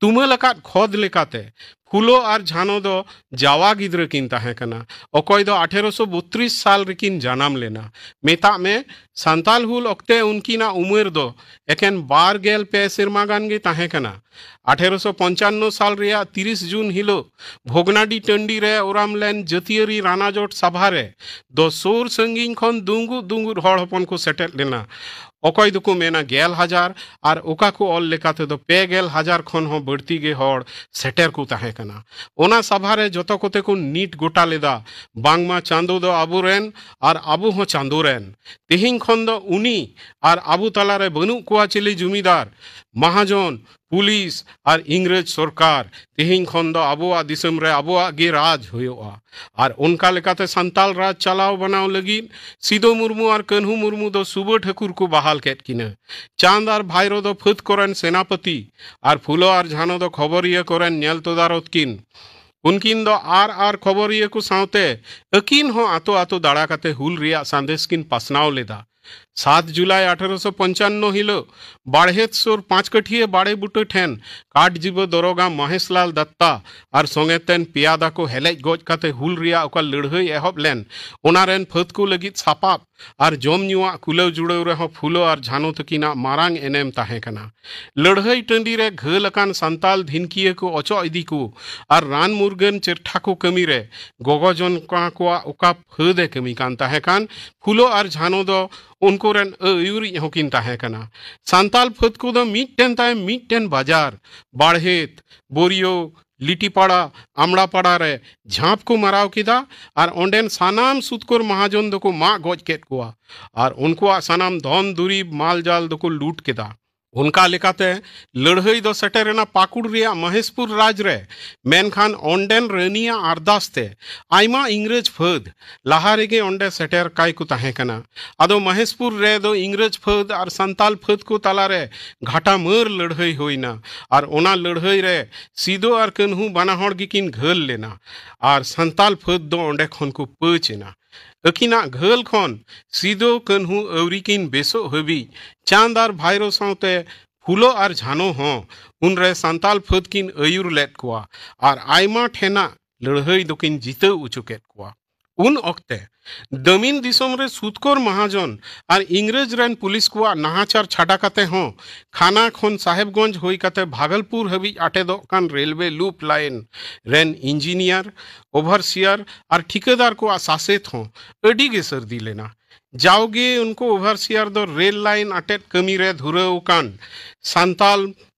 ᱛᱩᱢᱟᱹᱞ ᱟᱠᱟᱫ ᱠᱷᱚᱫ ᱞᱮᱠᱟᱛᱮ ᱯᱷᱩᱞᱳ ᱟᱨ ᱡᱷᱟᱱᱳ ᱫᱚ ᱡᱟᱣᱟ ᱜᱤᱫᱽᱨᱟᱹ ᱠᱤᱱ ᱛᱟᱦᱮᱸ ᱠᱟᱱᱟ, ᱚᱠᱚᱭ ᱫᱚ ᱟᱴᱷᱮᱨᱚᱥᱚ ᱵᱚᱛᱨᱤᱥ ᱥᱟᱞ ᱨᱮᱠᱤᱱ ᱡᱟᱱᱟᱢ ᱞᱮᱱᱟ᱾ ᱢᱮᱛᱟᱜ ᱢᱮ, ᱥᱟᱱᱛᱟᱞ ᱦᱩᱞ ᱚᱠᱛᱮ ᱩᱱᱠᱤᱱᱟᱜ ᱩᱢᱮᱨ ᱫᱚ ᱮᱠᱮᱱ ᱵᱟᱨ ᱜᱮᱞ ᱯᱮ ᱥᱮᱨᱢᱟ ᱜᱟᱱ ᱜᱮ ᱛᱟᱦᱮᱸ ᱠᱟᱱᱟ᱾ ᱟᱴᱷᱮᱨᱚᱥᱚ ᱯᱚᱧᱪᱟᱱᱱᱚ ᱥᱟᱞ ᱨᱮᱭᱟᱜ ᱛᱤᱨᱤᱥ ᱡᱩᱱ ᱦᱤᱞᱳᱜ ᱵᱷᱚᱜᱽᱱᱟᱰᱤ ᱴᱟᱺᱰᱤ ᱨᱮ ᱚᱨᱟᱢ ᱞᱮᱱ ᱡᱟᱹᱛᱤᱭᱟᱹᱨᱤ ᱨᱟᱱᱟᱡᱚᱴ ᱥᱟᱵᱷᱟ ᱨᱮ ᱫᱚ ᱥᱩᱨ ᱥᱟᱺᱜᱤᱧ ᱠᱷᱚᱱ ᱫᱩᱸᱜᱩᱫ ᱫᱩᱸᱜᱩᱫ ᱦᱚᱲ ᱦᱚᱯᱚᱱ ᱠᱚ ᱥᱮᱴᱮᱨ ᱞᱮᱱᱟ᱾ ᱚᱠᱚᱭ ᱫᱚᱠᱚ ᱢᱮᱱᱟ ᱜᱮᱞ ᱦᱟᱡᱟᱨ ᱟᱨ ᱚᱠᱟ ᱠᱚ ᱚᱞ ᱞᱮᱠᱟ ᱛᱮᱫᱚ ᱯᱮ ᱜᱮᱞ ᱦᱟᱡᱟᱨ ᱠᱷᱚᱱ ᱦᱚᱸ ᱵᱟᱹᱲᱛᱤ ᱜᱮ ᱦᱚᱲ ᱥᱮᱴᱮᱨ ᱠᱚ ᱛᱟᱦᱮᱸ ᱠᱟᱱᱟ᱾ ᱚᱱᱟ ᱥᱟᱵᱷᱟ ᱨᱮ ᱡᱚᱛᱚ ᱠᱚᱛᱮ ᱠᱚ ᱱᱤᱴ ᱜᱚᱴᱟ ᱞᱮᱫᱟ, ᱵᱟᱝᱢᱟ ᱪᱟᱸᱫᱚ ᱫᱚ ᱟᱵᱚ ᱨᱮᱱ ᱟᱨ ᱟᱵᱚ ᱦᱚᱸ ᱪᱟᱸᱫᱚ ᱨᱮᱱ᱾ ᱛᱮᱦᱮᱧ ᱠᱷᱚᱱ ᱫᱚ ᱩᱱᱤ ᱟᱨ ᱟᱵᱚ ᱛᱟᱞᱟᱨᱮ ᱵᱟᱹᱱᱩᱜ ᱠᱚᱣᱟ ᱪᱤᱞᱤ ᱡᱩᱢᱤᱫᱟᱨ, ᱢᱟᱦᱟᱡᱚᱱ, ᱯᱩᱞᱤᱥ ᱟᱨ ᱤᱝᱨᱮᱡᱽ ᱥᱚᱨᱠᱟᱨ᱾ ᱛᱮᱦᱮᱧ ᱠᱷᱚᱱ ᱫᱚ ᱟᱵᱚᱣᱟᱜ ᱫᱤᱥᱚᱢ ᱨᱮ ᱟᱵᱚᱣᱟᱜ ᱜᱮ ᱨᱟᱡᱽ ᱦᱩᱭᱩᱜᱼᱟ᱾ ᱟᱨ ᱚᱱᱠᱟ ᱞᱮᱠᱟᱛᱮ ᱥᱟᱱᱛᱟᱞ ᱨᱟᱡᱽ ᱪᱟᱞᱟᱣ ᱵᱟᱱᱟᱣ ᱞᱟᱹᱜᱤᱫ ᱥᱤᱫᱚ ᱢᱩᱨᱢᱩ ᱟᱨ ᱠᱟᱹᱱᱦᱩ ᱢᱩᱨᱢᱩ ᱫᱚ ᱥᱩᱵᱟᱹ ᱴᱷᱟᱹᱠᱩᱨ ᱠᱚ ᱵᱟᱦᱟᱞ ᱠᱮᱫ ᱠᱤᱱᱟᱹ᱾ ᱪᱟᱸᱫᱽ ᱟᱨ ᱵᱷᱟᱭᱨᱳ ᱫᱚ ᱯᱷᱟᱹᱫᱽ ᱠᱚᱨᱮᱱ ᱥᱮᱱᱟᱯᱚᱛᱤ ᱟᱨ ᱯᱷᱩᱞᱳ ᱟᱨ ᱡᱷᱟᱱᱳ ᱫᱚ ᱠᱷᱚᱵᱚᱨᱤᱭᱟᱹ ᱠᱚᱨᱮᱱ ᱧᱮᱞ ᱛᱚᱫᱟᱨᱚᱛ ᱠᱤᱱ᱾ ᱩᱱᱠᱤᱱ ᱫᱚ ᱟᱨ ᱟᱨ ᱠᱷᱚᱵᱚᱨᱤᱭᱟᱹ ᱠᱚ ᱥᱟᱶᱛᱮ ᱟᱹᱠᱤᱱ ᱦᱚᱸ ᱟᱛᱳ ᱟᱛᱳ ᱫᱟᱬᱟ ᱠᱟᱛᱮ ᱦᱩᱞ ᱨᱮᱭᱟᱜ ᱥᱟᱸᱫᱮᱥ ᱠᱤᱱ ᱯᱟᱥᱱᱟᱣ ᱞᱮᱫᱟ᱾ ᱥᱟᱛ ᱡᱩᱞᱟᱭ ᱟᱴᱷᱮᱨᱚᱥᱚ ᱯᱚᱧᱪᱟᱱᱱᱚ ᱦᱤᱞᱳᱜ ᱵᱟᱲᱦᱮᱛ ᱥᱩᱨ ᱯᱟᱸᱪᱠᱟᱹᱴᱷᱤᱭᱟᱹ ᱵᱟᱲᱮ ᱵᱩᱴᱟᱹ ᱴᱷᱮᱱ ᱠᱟᱴᱡᱤᱵᱟᱹ ᱫᱚᱨᱚᱜᱟ ᱢᱚᱦᱮᱥᱞᱟᱞ ᱫᱟᱛᱛᱟ ᱟᱨ ᱥᱚᱸᱜᱮᱛᱮᱱ ᱯᱮᱭᱟ ᱫᱟᱠᱚ ᱦᱮᱞᱮᱡ ᱜᱚᱡ ᱠᱟᱛᱮ ᱦᱩᱞ ᱨᱮᱭᱟᱜ ᱚᱠᱟ ᱞᱟᱹᱲᱦᱟᱹᱭ ᱮᱦᱚᱵ ᱞᱮᱱ, ᱚᱱᱟ ᱨᱮᱱ ᱯᱷᱟᱹᱫ ᱠᱚ ᱞᱟᱹᱜᱤᱫ ᱥᱟᱯᱟᱵ ᱟᱨ ᱡᱚᱢ ᱧᱩᱣᱟᱜ ᱠᱩᱞᱟᱹᱣ ᱡᱩᱲᱟᱹᱣ ᱨᱮᱦᱚᱸ ᱯᱷᱩᱞᱳ ᱟᱨ ᱡᱷᱟᱱᱳ ᱛᱟᱹᱠᱤᱱᱟᱜ ᱢᱟᱨᱟᱝ ᱮᱱᱮᱢ ᱛᱟᱦᱮᱸ ᱠᱟᱱᱟ᱾ ᱞᱟᱹᱲᱦᱟᱹᱭ ᱴᱟᱺᱰᱤ ᱨᱮ ᱜᱷᱟᱹᱞ ᱟᱠᱟᱱ ᱥᱟᱱᱛᱟᱞ ᱫᱷᱤᱱᱠᱤᱭᱟᱹ ᱠᱚ ᱚᱪᱚᱜ ᱤᱫᱤ ᱠᱚ ᱟᱨ ᱨᱟᱱ ᱢᱩᱨᱜᱟᱹᱱ ᱪᱮᱨᱴᱷᱟ ᱠᱚ ᱠᱟᱹᱢᱤ ᱨᱮ ᱜᱚᱜᱚ ᱡᱚᱱ ᱠᱚᱣᱟ ᱠᱚᱣᱟᱜ ᱚᱠᱟ ᱯᱷᱟᱹᱫ ᱮ ᱠᱟᱹᱢᱤ ᱠᱟᱱ ᱛᱟᱦᱮᱸ ᱠᱟᱱ, ᱯᱷᱩᱞᱳ ᱟᱨ ᱡᱷᱟᱱᱳ ᱫᱚ ᱩᱱᱠᱩ ᱨᱮᱱ ᱟᱹᱭᱩᱨᱤᱡ ᱦᱚᱸᱠᱤᱱ ᱛᱟᱦᱮᱸ ᱠᱟᱱᱟ᱾ ᱥᱟᱱᱛᱟᱞ ᱯᱷᱟᱹᱫ ᱠᱚᱫᱚ ᱢᱤᱫᱴᱮᱱ ᱛᱟᱭᱚᱢ ᱢᱤᱫᱴᱮᱱ ᱵᱟᱡᱟᱨ, ᱵᱟᱲᱦᱮᱛ, ᱵᱳᱨᱤᱭᱳ, ᱞᱤᱴᱤᱯᱟᱲᱟ, ᱟᱢᱲᱟᱯᱟᱲᱟ ᱨᱮ ᱡᱷᱟᱸᱯ ᱠᱚ ᱢᱟᱨᱟᱣ ᱠᱮᱫᱟ ᱟᱨ ᱚᱸᱰᱮᱱ ᱥᱟᱱᱟᱢ ᱥᱩᱛᱠᱚᱨ ᱢᱟᱦᱟᱡᱚᱱ ᱫᱚᱠᱚ ᱢᱟᱜ ᱜᱚᱡ ᱠᱮᱫ ᱠᱚᱣᱟ ᱟᱨ ᱩᱱᱠᱩᱣᱟᱜ ᱥᱟᱱᱟᱢ ᱫᱷᱚᱱ ᱫᱩᱨᱤᱵᱽ ᱢᱟᱞᱡᱟᱞ ᱫᱚᱠᱚ ᱞᱩᱴ ᱠᱮᱫᱟ᱾ ᱚᱱᱠᱟ ᱞᱮᱠᱟᱛᱮ ᱞᱟᱹᱲᱦᱟᱹᱭ ᱫᱚ ᱥᱮᱴᱮᱨᱮᱱᱟ ᱯᱟᱹᱠᱩᱲ ᱨᱮᱭᱟᱜ ᱢᱚᱦᱮᱥᱯᱩᱨ ᱨᱟᱡᱽ ᱨᱮ᱾ ᱢᱮᱱᱠᱷᱟᱱ ᱚᱸᱰᱮᱱ ᱨᱟᱹᱱᱤᱭᱟᱜ ᱟᱨᱫᱟᱥ ᱛᱮ ᱟᱭᱢᱟ ᱤᱝᱨᱮᱡᱽ ᱯᱷᱟᱹᱫᱽ ᱞᱟᱦᱟ ᱨᱮᱜᱮ ᱚᱸᱰᱮ ᱥᱮᱴᱮᱨ ᱠᱟᱭ ᱠᱚ ᱛᱟᱦᱮᱸ ᱠᱟᱱᱟ᱾ ᱟᱫᱚ ᱢᱚᱦᱮᱥᱯᱩᱨ ᱨᱮ ᱫᱚ ᱤᱝᱨᱮᱡᱽ ᱯᱷᱟᱹᱫᱽ ᱟᱨ ᱥᱟᱱᱛᱟᱞ ᱯᱷᱟᱹᱫᱽ ᱠᱚ ᱛᱟᱞᱟᱨᱮ ᱜᱷᱟᱴᱟ ᱢᱟᱹᱨ ᱞᱟᱹᱲᱦᱟᱹᱭ ᱦᱩᱭᱱᱟ᱾ ᱟᱨ ᱚᱱᱟ ᱞᱟᱹᱲᱦᱟᱹᱭ ᱨᱮ ᱥᱤᱫᱚ ᱟᱨ ᱠᱟᱹᱱᱦᱩ ᱵᱟᱱᱟ ᱦᱚᱲ ᱜᱮᱠᱤᱱ ᱜᱷᱟᱹᱞ ᱞᱮᱱᱟ᱾ ᱟᱨ ᱥᱟᱱᱛᱟᱞ ᱯᱷᱟᱹᱫᱽ ᱫᱚ ᱚᱸᱰᱮ ᱠᱷᱚᱱ ᱠᱚ ᱯᱟᱹᱪ ᱮᱱᱟ᱾ ᱟᱹᱠᱤᱱᱟᱜ ᱜᱷᱟᱹᱞ ᱠᱷᱚᱱ ᱥᱤᱫᱚ ᱠᱟᱹᱱᱦᱩ ᱟᱹᱣᱨᱤ ᱠᱤᱱ ᱵᱮᱥᱚᱜ ᱦᱟᱹᱵᱤᱡ ᱪᱟᱸᱫᱽ ᱟᱨ ᱵᱷᱟᱭᱨᱳ ᱥᱟᱶᱛᱮ ᱯᱷᱩᱞᱳ ᱟᱨ ᱡᱷᱟᱱᱳ ᱦᱚᱸ ᱩᱱᱨᱮ ᱥᱟᱱᱛᱟᱞ ᱯᱷᱟᱹᱫᱽ ᱠᱤᱱ ᱟᱹᱭᱩᱨ ᱞᱮᱫ ᱠᱚᱣᱟ ᱟᱨ ᱟᱭᱢᱟ ᱴᱷᱮᱱᱟᱜ ᱞᱟᱹᱲᱦᱟᱹᱭ ᱫᱚᱠᱤᱱ ᱡᱤᱛᱟᱹᱣ ᱚᱪᱚ ᱠᱮᱫ ᱠᱚᱣᱟ᱾ ᱩᱱ ᱚᱠᱛᱮ ᱫᱟᱹᱢᱤᱱ ᱫᱤᱥᱚᱢ ᱨᱮ ᱥᱩᱛᱠᱚᱨ ᱢᱟᱦᱟᱡᱚᱱ ᱟᱨ ᱤᱝᱨᱮᱡᱽ ᱨᱮᱱ ᱯᱩᱞᱤᱥ ᱠᱚᱣᱟᱜ ᱱᱟᱦᱟᱪᱟᱨ ᱪᱷᱟᱰᱟ ᱠᱟᱛᱮ ᱦᱚᱸ ᱠᱷᱟᱱᱟ ᱠᱷᱚᱱ ᱥᱟᱦᱮᱵᱽᱜᱚᱸᱡᱽ ᱦᱩᱭ ᱠᱟᱛᱮ ᱵᱷᱟᱜᱚᱞᱯᱩᱨ ᱦᱟᱹᱵᱤᱡ ᱟᱴᱮᱫᱚᱜ ᱠᱟᱱ ᱨᱮᱞᱣᱮ ᱞᱩᱯ ᱞᱟᱭᱤᱱ ᱨᱮᱱ ᱤᱧᱡᱤᱱᱤᱭᱟᱨ, ᱳᱵᱷᱟᱨᱥᱤᱭᱟᱨ ᱟᱨ ᱴᱷᱤᱠᱟᱹᱫᱟᱨ ᱠᱚᱣᱟᱜ ᱥᱟᱥᱮᱛ ᱦᱚᱸ ᱟᱹᱰᱤ ᱜᱮ ᱥᱟᱹᱨᱫᱤ ᱞᱮᱱᱟ᱾ ᱡᱟᱣᱜᱮ ᱩᱱᱠᱩ ᱳᱵᱷᱟᱨᱥᱤᱭᱟᱨ ᱫᱚ ᱨᱮᱞ ᱞᱟᱭᱤᱱ ᱟᱴᱮᱫ ᱠᱟᱹᱢᱤ ᱨᱮ ᱫᱷᱩᱨᱟᱹᱣ ᱟᱠᱟᱱ ᱥᱟᱱᱛᱟᱞ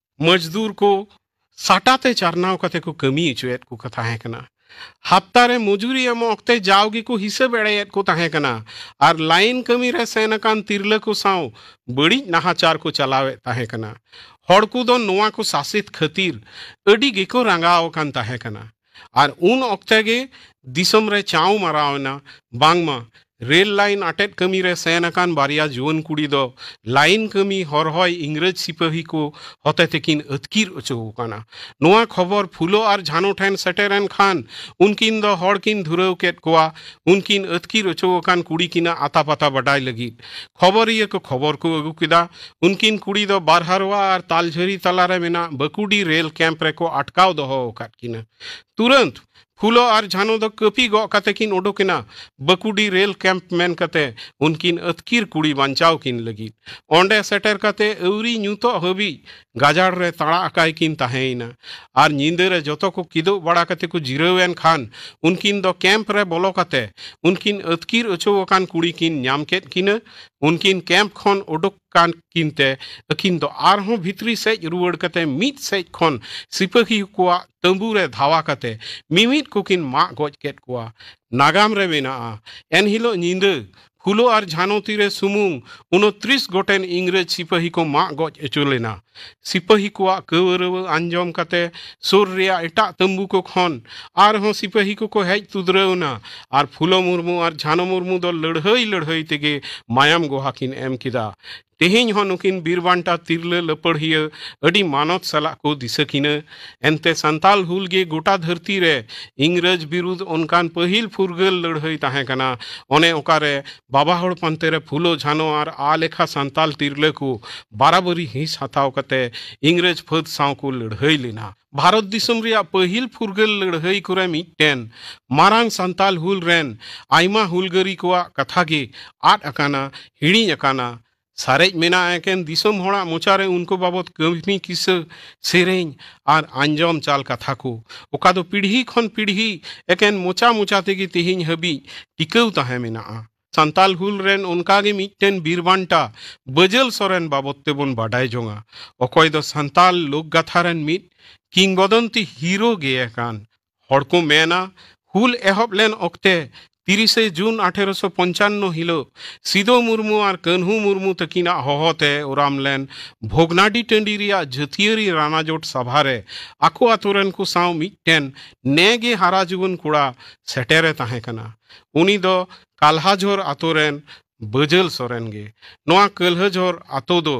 ᱢᱚᱡᱽᱫᱩᱨ ᱠᱚ ᱥᱟᱴᱟ ᱛᱮ ᱪᱟᱨᱱᱟᱣ ᱠᱟᱛᱮ ᱠᱚ ᱠᱟᱹᱢᱤ ᱦᱚᱪᱚᱭᱮᱫ ᱠᱚ ᱛᱟᱦᱮᱸ ᱠᱟᱱᱟ᱾ ᱦᱟᱯᱛᱟ ᱨᱮ ᱢᱚᱡᱩᱨᱤ ᱮᱢᱚᱜ ᱚᱠᱛᱮ ᱡᱟᱣ ᱜᱮᱠᱚ ᱦᱤᱥᱟᱹᱵ ᱮᱲᱮᱭᱮᱫ ᱠᱚ ᱛᱟᱦᱮᱸ ᱠᱟᱱᱟ ᱟᱨ ᱞᱟᱭᱤᱱ ᱠᱟᱹᱢᱤ ᱨᱮ ᱥᱮᱱ ᱟᱠᱟᱱ ᱛᱤᱨᱞᱟᱹ ᱠᱚ ᱥᱟᱶ ᱵᱟᱹᱲᱤᱡ ᱱᱟᱦᱟᱪᱟᱨ ᱠᱚ ᱪᱟᱞᱟᱣᱮᱫ ᱛᱟᱦᱮᱸ ᱠᱟᱱᱟ᱾ ᱦᱚᱲ ᱠᱚᱫᱚ ᱱᱚᱣᱟ ᱠᱚ ᱥᱟᱥᱮᱛ ᱠᱷᱟᱹᱛᱤᱨ ᱟᱹᱰᱤ ᱜᱮᱠᱚ ᱨᱟᱸᱜᱟᱣ ᱟᱠᱟᱱ ᱛᱟᱦᱮᱸ ᱠᱟᱱᱟ᱾ ᱟᱨ ᱩᱱ ᱚᱠᱛᱮ ᱜᱮ ᱫᱤᱥᱚᱢ ᱨᱮ ᱪᱟᱣ ᱢᱟᱨᱟᱣ ᱮᱱᱟ, ᱵᱟᱝᱢᱟ ᱨᱮᱞ ᱞᱟᱭᱤᱱ ᱟᱴᱮᱫ ᱠᱟᱹᱢᱤ ᱨᱮ ᱥᱮᱱ ᱟᱠᱟᱱ ᱵᱟᱨᱭᱟ ᱡᱩᱣᱟᱹᱱ ᱠᱩᱲᱤ ᱫᱚ ᱞᱟᱭᱤᱱ ᱠᱟᱹᱢᱤ ᱦᱚᱨᱦᱚᱭ ᱤᱝᱨᱮᱡᱽ ᱥᱤᱯᱟᱹᱦᱤ ᱠᱚ ᱦᱚᱛᱮ ᱛᱮᱠᱤᱱ ᱟᱹᱛᱠᱤᱨ ᱚᱪᱚ ᱟᱠᱟᱱᱟ᱾ ᱱᱚᱣᱟ ᱠᱷᱚᱵᱚᱨ ᱯᱷᱩᱞᱳ ᱟᱨ ᱡᱷᱟᱱᱳ ᱴᱷᱮᱱ ᱥᱮᱴᱮᱨᱮᱱ ᱠᱷᱟᱱ ᱩᱱᱠᱤᱱ ᱫᱚ ᱦᱚᱲ ᱠᱤᱱ ᱫᱷᱩᱨᱟᱹᱣ ᱠᱮᱫ ᱠᱚᱣᱟ᱾ ᱩᱱᱠᱤᱱ ᱟᱹᱛᱠᱤᱨ ᱚᱪᱚ ᱟᱠᱟᱱ ᱠᱩᱲᱤ ᱠᱤᱱᱟᱜ ᱟᱛᱟ ᱯᱟᱛᱟ ᱵᱟᱰᱟᱭ ᱞᱟᱹᱜᱤᱫ ᱠᱷᱚᱵᱚᱨᱤᱭᱟᱹ ᱠᱚ ᱠᱷᱚᱵᱚᱨ ᱠᱚ ᱟᱹᱜᱩ ᱠᱮᱫᱟ᱾ ᱩᱱᱠᱤᱱ ᱠᱩᱲᱤ ᱫᱚ ᱵᱟᱨᱦᱟᱨᱣᱟ ᱟᱨ ᱛᱟᱞᱡᱷᱟᱹᱨᱤ ᱛᱟᱞᱟᱨᱮ ᱢᱮᱱᱟᱜ ᱵᱟᱹᱠᱩᱰᱤ ᱨᱮᱞ ᱠᱮᱢᱯ ᱨᱮᱠᱚ ᱟᱴᱠᱟᱣ ᱫᱚᱦᱚ ᱟᱠᱟᱫ ᱠᱤᱱᱟ᱾ ᱛᱩᱨᱟᱹᱱᱛ ᱯᱷᱩᱞᱳ ᱟᱨ ᱡᱷᱟᱱᱳ ᱫᱚ ᱠᱟᱹᱯᱤ ᱜᱚᱜ ᱠᱟᱛᱮ ᱠᱤᱱ ᱩᱰᱩᱠ ᱮᱱᱟ ᱵᱟᱹᱠᱩᱰᱤ ᱨᱮᱞ ᱠᱮᱢᱯ ᱢᱮᱱ ᱠᱟᱛᱮ ᱩᱱᱠᱤᱱ ᱟᱹᱛᱠᱤᱨ ᱠᱩᱲᱤ ᱵᱟᱧᱪᱟᱣ ᱠᱤᱱ ᱞᱟᱹᱜᱤᱫ᱾ ᱚᱸᱰᱮ ᱥᱮᱴᱮᱨ ᱠᱟᱛᱮ ᱟᱹᱣᱨᱤ ᱧᱩᱛᱚᱜ ᱦᱟᱹᱵᱤᱡ ᱜᱟᱡᱟᱲ ᱨᱮ ᱛᱟᱲᱟ ᱟᱠᱟᱭ ᱠᱤᱱ ᱛᱟᱦᱮᱸᱭᱮᱱᱟ᱾ ᱟᱨ ᱧᱤᱫᱟᱹ ᱨᱮ ᱡᱚᱛᱚ ᱠᱚ ᱠᱤᱫᱩᱵ ᱵᱟᱲᱟ ᱠᱟᱛᱮ ᱠᱚ ᱡᱤᱨᱟᱹᱣ ᱮᱱ ᱠᱷᱟᱱ ᱩᱱᱠᱤᱱ ᱫᱚ ᱠᱮᱢᱯ ᱨᱮ ᱵᱚᱞᱚ ᱠᱟᱛᱮ ᱩᱱᱠᱤᱱ ᱟᱹᱛᱠᱤᱨ ᱚᱪᱚ ᱟᱠᱟᱱ ᱠᱩᱲᱤ ᱠᱤᱱ ᱧᱟᱢ ᱠᱮᱫ ᱠᱤᱱᱟ᱾ ᱩᱱᱠᱤᱱ ᱠᱮᱢᱯ ᱠᱷᱚᱱ ᱩᱰᱩᱠ ᱠᱟᱱ ᱠᱤᱱ ᱛᱮ ᱟᱹᱠᱤᱱ ᱫᱚ ᱟᱨᱦᱚᱸ ᱵᱷᱤᱛᱨᱤ ᱥᱮᱡ ᱨᱩᱣᱟᱹᱲ ᱠᱟᱛᱮ ᱢᱤᱫ ᱥᱮᱡ ᱠᱷᱚᱱ ᱥᱤᱯᱟᱹᱦᱤ ᱠᱚᱣᱟᱜ ᱛᱟᱹᱢᱵᱩ ᱨᱮ ᱫᱷᱟᱣᱟ ᱠᱟᱛᱮ ᱢᱤᱢᱤᱫ ᱠᱚᱠᱤᱱ ᱢᱟᱜ ᱜᱚᱡ ᱠᱮᱫ ᱠᱚᱣᱟ᱾ ᱱᱟᱜᱟᱢ ᱨᱮ ᱢᱮᱱᱟᱜᱼᱟ, ᱮᱱᱦᱤᱞᱳᱜ ᱧᱤᱫᱟᱹ ᱯᱷᱩᱞᱳ ᱟᱨ ᱡᱷᱟᱱᱚ ᱛᱤᱨᱮ ᱥᱩᱢᱩᱝ ᱩᱱᱛᱨᱤᱥ ᱜᱚᱴᱮᱱ ᱤᱝᱨᱮᱡᱽ ᱥᱤᱯᱟᱹᱦᱤ ᱠᱚ ᱢᱟᱜ ᱜᱚᱡ ᱦᱚᱪᱚ ᱞᱮᱱᱟ᱾ ᱥᱤᱯᱟᱹᱦᱤ ᱠᱚᱣᱟᱜ ᱠᱟᱹᱣᱨᱟᱹᱣᱟᱹ ᱟᱸᱡᱚᱢ ᱠᱟᱛᱮ ᱥᱩᱨ ᱨᱮᱭᱟᱜ ᱮᱴᱟᱜ ᱛᱟᱹᱢᱵᱩ ᱠᱚ ᱠᱷᱚᱱ ᱟᱨᱦᱚᱸ ᱥᱤᱯᱟᱹᱦᱤ ᱠᱚᱠᱚ ᱦᱮᱡ ᱛᱩᱫᱨᱟᱹᱣ ᱮᱱᱟ ᱟᱨ ᱯᱷᱩᱞᱳ ᱢᱩᱨᱢᱩ ᱟᱨ ᱡᱷᱟᱱᱚ ᱢᱩᱨᱢᱩ ᱫᱚ ᱞᱟᱹᱲᱦᱟᱹᱭ ᱞᱟᱹᱲᱦᱟᱹᱭ ᱛᱮᱜᱮ ᱢᱟᱭᱟᱢ ᱜᱚᱦᱟ ᱠᱤᱱ ᱮᱢ ᱠᱮᱫᱟ᱾ ᱛᱮᱦᱮᱧ ᱦᱚᱸ ᱱᱩᱠᱤᱱ ᱵᱤᱨ ᱵᱟᱱᱴᱟ ᱛᱤᱨᱞᱟᱹ ᱞᱟᱹᱯᱟᱹᱲᱦᱤᱭᱟᱹ ᱟᱹᱰᱤ ᱢᱟᱱᱚᱛ ᱥᱟᱞᱟᱜ ᱠᱚ ᱫᱤᱥᱟᱹ ᱠᱤᱱᱟᱹ᱾ ᱮᱱᱛᱮ ᱥᱟᱱᱛᱟᱞ ᱦᱩᱞ ᱜᱮ ᱜᱚᱴᱟ ᱫᱷᱟᱹᱨᱛᱤ ᱨᱮ ᱤᱝᱨᱮᱡᱽ ᱵᱤᱨᱩᱫᱷ ᱚᱱᱠᱟᱱ ᱯᱟᱹᱦᱤᱞ ᱯᱷᱩᱨᱜᱟᱹᱞ ᱞᱟᱹᱲᱦᱟᱹᱭ ᱛᱟᱦᱮᱸ ᱠᱟᱱᱟ᱾ ᱚᱱᱮ ᱚᱠᱟᱨᱮ ᱵᱟᱵᱟ ᱦᱚᱲ ᱯᱟᱱᱛᱮ ᱨᱮ ᱯᱷᱩᱞᱳ ᱡᱷᱟᱱᱚ ᱟᱨ ᱟ ᱞᱮᱠᱷᱟ ᱥᱟᱱᱛᱟᱞ ᱛᱤᱨᱞᱟᱹ ᱠᱚ ᱵᱟᱨᱟᱵᱟᱹᱨᱤ ᱦᱤᱸᱥ ᱦᱟᱛᱟᱣ ᱠᱟᱛᱮ ᱤᱝᱨᱮᱡᱽ ᱯᱷᱟᱹᱫ ᱥᱟᱶ ᱠᱚ ᱞᱟᱹᱲᱦᱟᱹᱭ ᱞᱮᱱᱟ᱾ ᱵᱷᱟᱨᱚᱛ ᱫᱤᱥᱚᱢ ᱨᱮᱭᱟᱜ ᱯᱟᱹᱦᱤᱞ ᱯᱷᱩᱨᱜᱟᱹᱞ ᱞᱟᱹᱲᱦᱟᱹᱭ ᱠᱚᱨᱮ ᱢᱤᱫᱴᱮᱱ ᱢᱟᱨᱟᱝ ᱥᱟᱱᱛᱟᱞ ᱦᱩᱞ ᱨᱮᱱ ᱟᱭᱢᱟ ᱦᱩᱞᱜᱟᱹᱨᱤ ᱠᱚᱣᱟᱜ ᱠᱟᱛᱷᱟ ᱜᱮ ᱟᱫ ᱟᱠᱟᱱᱟ, ᱦᱤᱲᱤᱧ ᱟᱠᱟᱱᱟ᱾ ᱥᱟᱨᱮᱡ ᱢᱮᱱᱟᱜᱼᱟ ᱮᱠᱮᱱ ᱫᱤᱥᱚᱢ ᱦᱚᱲᱟᱜ ᱢᱚᱪᱟᱨᱮ ᱩᱱᱠᱩ ᱵᱟᱵᱚᱛ ᱠᱟᱹᱦᱱᱤ ᱠᱤᱥᱟᱹ, ᱥᱮᱨᱮᱧ ᱟᱨ ᱟᱸᱡᱚᱢ ᱪᱟᱞ ᱠᱟᱛᱷᱟ ᱠᱚ, ᱚᱠᱟ ᱫᱚ ᱯᱤᱲᱦᱤ ᱠᱷᱚᱱ ᱯᱤᱲᱦᱤ ᱮᱠᱮᱱ ᱢᱚᱪᱟ ᱢᱚᱪᱟ ᱛᱮᱜᱮ ᱛᱮᱦᱮᱧ ᱦᱟᱹᱵᱤᱡ ᱴᱤᱠᱟᱹᱣ ᱛᱟᱦᱮᱸ ᱢᱮᱱᱟᱜᱼᱟ᱾ ᱥᱟᱱᱛᱟᱞ ᱦᱩᱞ ᱨᱮᱱ ᱚᱱᱠᱟᱜᱮ ᱢᱤᱫᱴᱮᱱ ᱵᱤᱨ ᱵᱟᱱᱴᱟ ᱵᱟᱹᱡᱟᱹᱞ ᱥᱚᱨᱮᱱ ᱵᱟᱵᱚᱛ ᱛᱮᱵᱚᱱ ᱵᱟᱰᱟᱭ ᱡᱚᱝᱟ, ᱚᱠᱚᱭ ᱫᱚ ᱥᱟᱱᱛᱟᱞ ᱞᱳᱠ ᱜᱟᱛᱷᱟ ᱨᱮᱱ ᱢᱤᱫ ᱠᱤᱝᱵᱚᱫᱚᱱᱛᱤ ᱦᱤᱨᱳ ᱜᱮ ᱠᱟᱱ᱾ ᱦᱚᱲ ᱠᱚ ᱢᱮᱱᱟ, ᱦᱩᱞ ᱮᱦᱚᱵ ᱞᱮᱱ ᱚᱠᱛᱮ ᱛᱤᱨᱤᱥᱮ ᱡᱩᱱ ᱟᱴᱷᱮᱨᱚᱥᱚ ᱯᱚᱧᱪᱟᱱᱱᱚ ᱦᱤᱞᱳᱜ ᱥᱤᱫᱚ ᱢᱩᱨᱢᱩ ᱟᱨ ᱠᱟᱹᱱᱦᱩ ᱢᱩᱨᱢᱩ ᱛᱟᱹᱠᱤᱱᱟᱜ ᱦᱚᱦᱚᱛᱮ ᱚᱨᱟᱢ ᱞᱮᱱ ᱵᱷᱚᱜᱽᱱᱟᱰᱤ ᱴᱟᱺᱰᱤ ᱨᱮᱭᱟᱜ ᱡᱟᱹᱛᱤᱭᱟᱹᱨᱤ ᱨᱟᱱᱟᱡᱳᱴ ᱥᱟᱵᱷᱟ ᱨᱮ ᱟᱠᱚ ᱟᱛᱳ ᱨᱮᱱ ᱠᱚ ᱥᱟᱶ ᱢᱤᱫᱴᱮᱱ ᱱᱮ ᱜᱮ ᱦᱟᱨᱟ ᱡᱩᱣᱟᱹᱱ ᱠᱚᱲᱟ ᱥᱮᱴᱮᱨᱮ ᱛᱟᱦᱮᱸ ᱠᱟᱱᱟ᱾ ᱩᱱᱤ ᱫᱚ ᱠᱟᱞᱦᱟᱡᱷᱳᱨ ᱟᱛᱳ ᱨᱮᱱ ᱵᱟᱹᱡᱟᱹᱞ ᱥᱚᱨᱮᱱ ᱜᱮ᱾ ᱱᱚᱣᱟ ᱠᱟᱞᱦᱟᱡᱷᱳᱨ ᱟᱛᱳ ᱫᱚ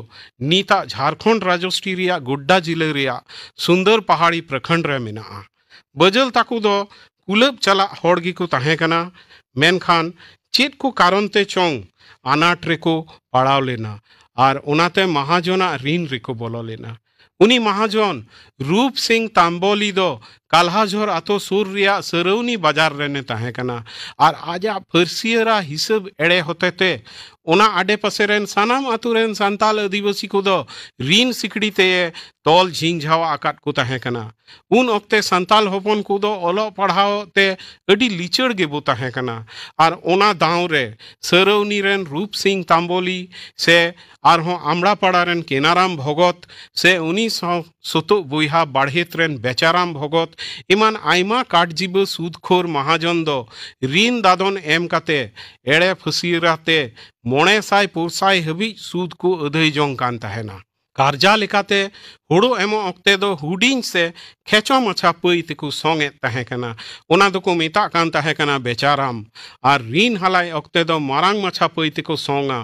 ᱱᱤᱛᱟᱜ ᱡᱷᱟᱨᱠᱷᱚᱸᱰ ᱨᱟᱡᱚᱥᱴᱨᱤ ᱨᱮᱭᱟᱜ ᱜᱳᱰᱰᱟ ᱡᱤᱞᱟᱹ ᱨᱮᱭᱟᱜ ᱥᱩᱱᱫᱚᱨ ᱯᱟᱦᱟᱲᱤ ᱯᱨᱚᱠᱷᱚᱸᱰ ᱨᱮ ᱢᱮᱱᱟᱜᱼᱟ᱾ ᱵᱟᱹᱡᱟᱹᱞ ᱛᱟᱠᱚ ᱫᱚ ᱠᱩᱞᱟᱹᱵ ᱪᱟᱞᱟᱜ ᱦᱚᱲ ᱜᱮᱠᱚ ᱛᱟᱦᱮᱸ ᱠᱟᱱᱟ, ᱢᱮᱱᱠᱷᱟᱱ ᱪᱮᱫ ᱠᱚ ᱠᱟᱨᱚᱱ ᱛᱮ ᱪᱚᱝ ᱟᱱᱟᱴ ᱨᱮᱠᱚ ᱯᱟᱲᱟᱣ ᱞᱮᱱᱟ ᱟᱨ ᱚᱱᱟᱛᱮ ᱢᱟᱦᱟᱡᱚᱱᱟᱜ ᱨᱤᱱ ᱨᱮᱠᱚ ᱵᱚᱞᱚ ᱞᱮᱱᱟ᱾ ᱩᱱᱤ ᱢᱟᱦᱟᱡᱚᱱ ᱨᱩᱯ ᱥᱤᱝ ᱛᱟᱢᱵᱚᱞᱤ ᱫᱚ ᱠᱟᱞᱦᱟᱡᱷᱚᱨ ᱟᱛᱳ ᱥᱩᱨ ᱨᱮᱭᱟᱜ ᱥᱟᱹᱨᱟᱹᱣᱱᱤ ᱵᱟᱡᱟᱨ ᱨᱮᱱᱮ ᱛᱟᱦᱮᱸ ᱠᱟᱱᱟ ᱟᱨ ᱟᱡᱟᱜ ᱯᱷᱟᱹᱨᱥᱤᱭᱟᱹᱨᱟ ᱦᱤᱥᱟᱹᱵ ᱮᱲᱮ ᱦᱚᱛᱮᱛᱮ ᱚᱱᱟ ᱟᱰᱮᱯᱟᱥᱮ ᱨᱮᱱ ᱥᱟᱱᱟᱢ ᱟᱛᱳ ᱨᱮᱱ ᱥᱟᱱᱛᱟᱞ ᱟᱹᱫᱤᱵᱟᱹᱥᱤ ᱠᱚᱫᱚ ᱨᱤᱱ ᱥᱤᱠᱲᱤ ᱛᱮᱭᱮ ᱛᱚᱞ ᱡᱷᱤᱸᱡᱷᱟᱣ ᱟᱠᱟᱫ ᱠᱚ ᱛᱟᱦᱮᱸ ᱠᱟᱱᱟ᱾ ᱩᱱ ᱚᱠᱛᱮ ᱥᱟᱱᱛᱟᱞ ᱦᱚᱯᱚᱱ ᱠᱚᱫᱚ ᱚᱞᱚᱜ ᱯᱟᱲᱦᱟᱣ ᱛᱮ ᱟᱹᱰᱤ ᱞᱤᱪᱟᱹᱲ ᱜᱮᱵᱚ ᱛᱟᱦᱮᱸ ᱠᱟᱱᱟ ᱟᱨ ᱚᱱᱟ ᱫᱟᱣ ᱨᱮ ᱥᱟᱹᱨᱟᱹᱣᱱᱤ ᱨᱮᱱ ᱨᱩᱯ ᱥᱤᱝ ᱛᱟᱢᱵᱚᱞᱤ ᱥᱮ ᱟᱨᱦᱚᱸ ᱟᱢᱲᱟᱯᱟᱲᱟ ᱨᱮᱱ ᱠᱮᱱᱟᱨᱟᱢ ᱵᱷᱚᱜᱚᱛ ᱥᱮ ᱩᱱᱤ ᱥᱟᱶ ᱥᱩᱛᱩᱜ ᱵᱚᱭᱦᱟ ᱵᱟᱲᱦᱮᱛ ᱨᱮᱱ ᱵᱮᱪᱟᱨᱟᱢ ᱵᱷᱚᱜᱚᱛ ᱮᱢᱟᱱ ᱟᱭᱢᱟ ᱠᱟᱴᱡᱤᱵᱟᱹ ᱥᱩᱫᱽᱠᱷᱳᱨ ᱢᱟᱦᱟᱡᱚᱱ ᱫᱚ ᱨᱤᱱ ᱫᱟᱫᱚᱱ ᱮᱢ ᱠᱟᱛᱮ ᱮᱲᱮ ᱯᱷᱟᱹᱥᱤᱭᱟᱹᱨᱟᱛᱮ ᱢᱚᱬᱮ ᱥᱟᱭ ᱯᱩᱱ ᱥᱟᱭ ᱦᱟᱹᱵᱤᱡ ᱥᱩᱫᱽ ᱠᱚ ᱟᱹᱫᱟᱹᱭ ᱡᱚᱝ ᱠᱟᱱ ᱛᱟᱦᱮᱱᱟ᱾ ᱠᱟᱨᱡᱟ ᱞᱮᱠᱟᱛᱮ ᱦᱳᱲᱳ ᱮᱢᱚᱜ ᱚᱠᱛᱮ ᱫᱚ ᱦᱩᱰᱤᱧ ᱥᱮ ᱠᱷᱮᱪᱚ ᱢᱟᱪᱷᱟ ᱯᱟᱹᱭ ᱛᱮᱠᱚ ᱥᱚᱝ ᱮᱫ ᱛᱟᱦᱮᱸ ᱠᱟᱱᱟ᱾ ᱚᱱᱟ ᱫᱚᱠᱚ ᱢᱮᱛᱟᱜ ᱠᱟᱱ ᱛᱟᱦᱮᱸ ᱠᱟᱱᱟ ᱵᱮᱪᱟᱨᱟᱢ᱾ ᱟᱨ ᱨᱤᱱ ᱦᱟᱞᱟᱭ ᱚᱠᱛᱮ ᱫᱚ ᱢᱟᱨᱟᱝ ᱢᱟᱪᱷᱟ ᱯᱟᱹᱭ ᱛᱮᱠᱚ ᱥᱚᱝᱟ,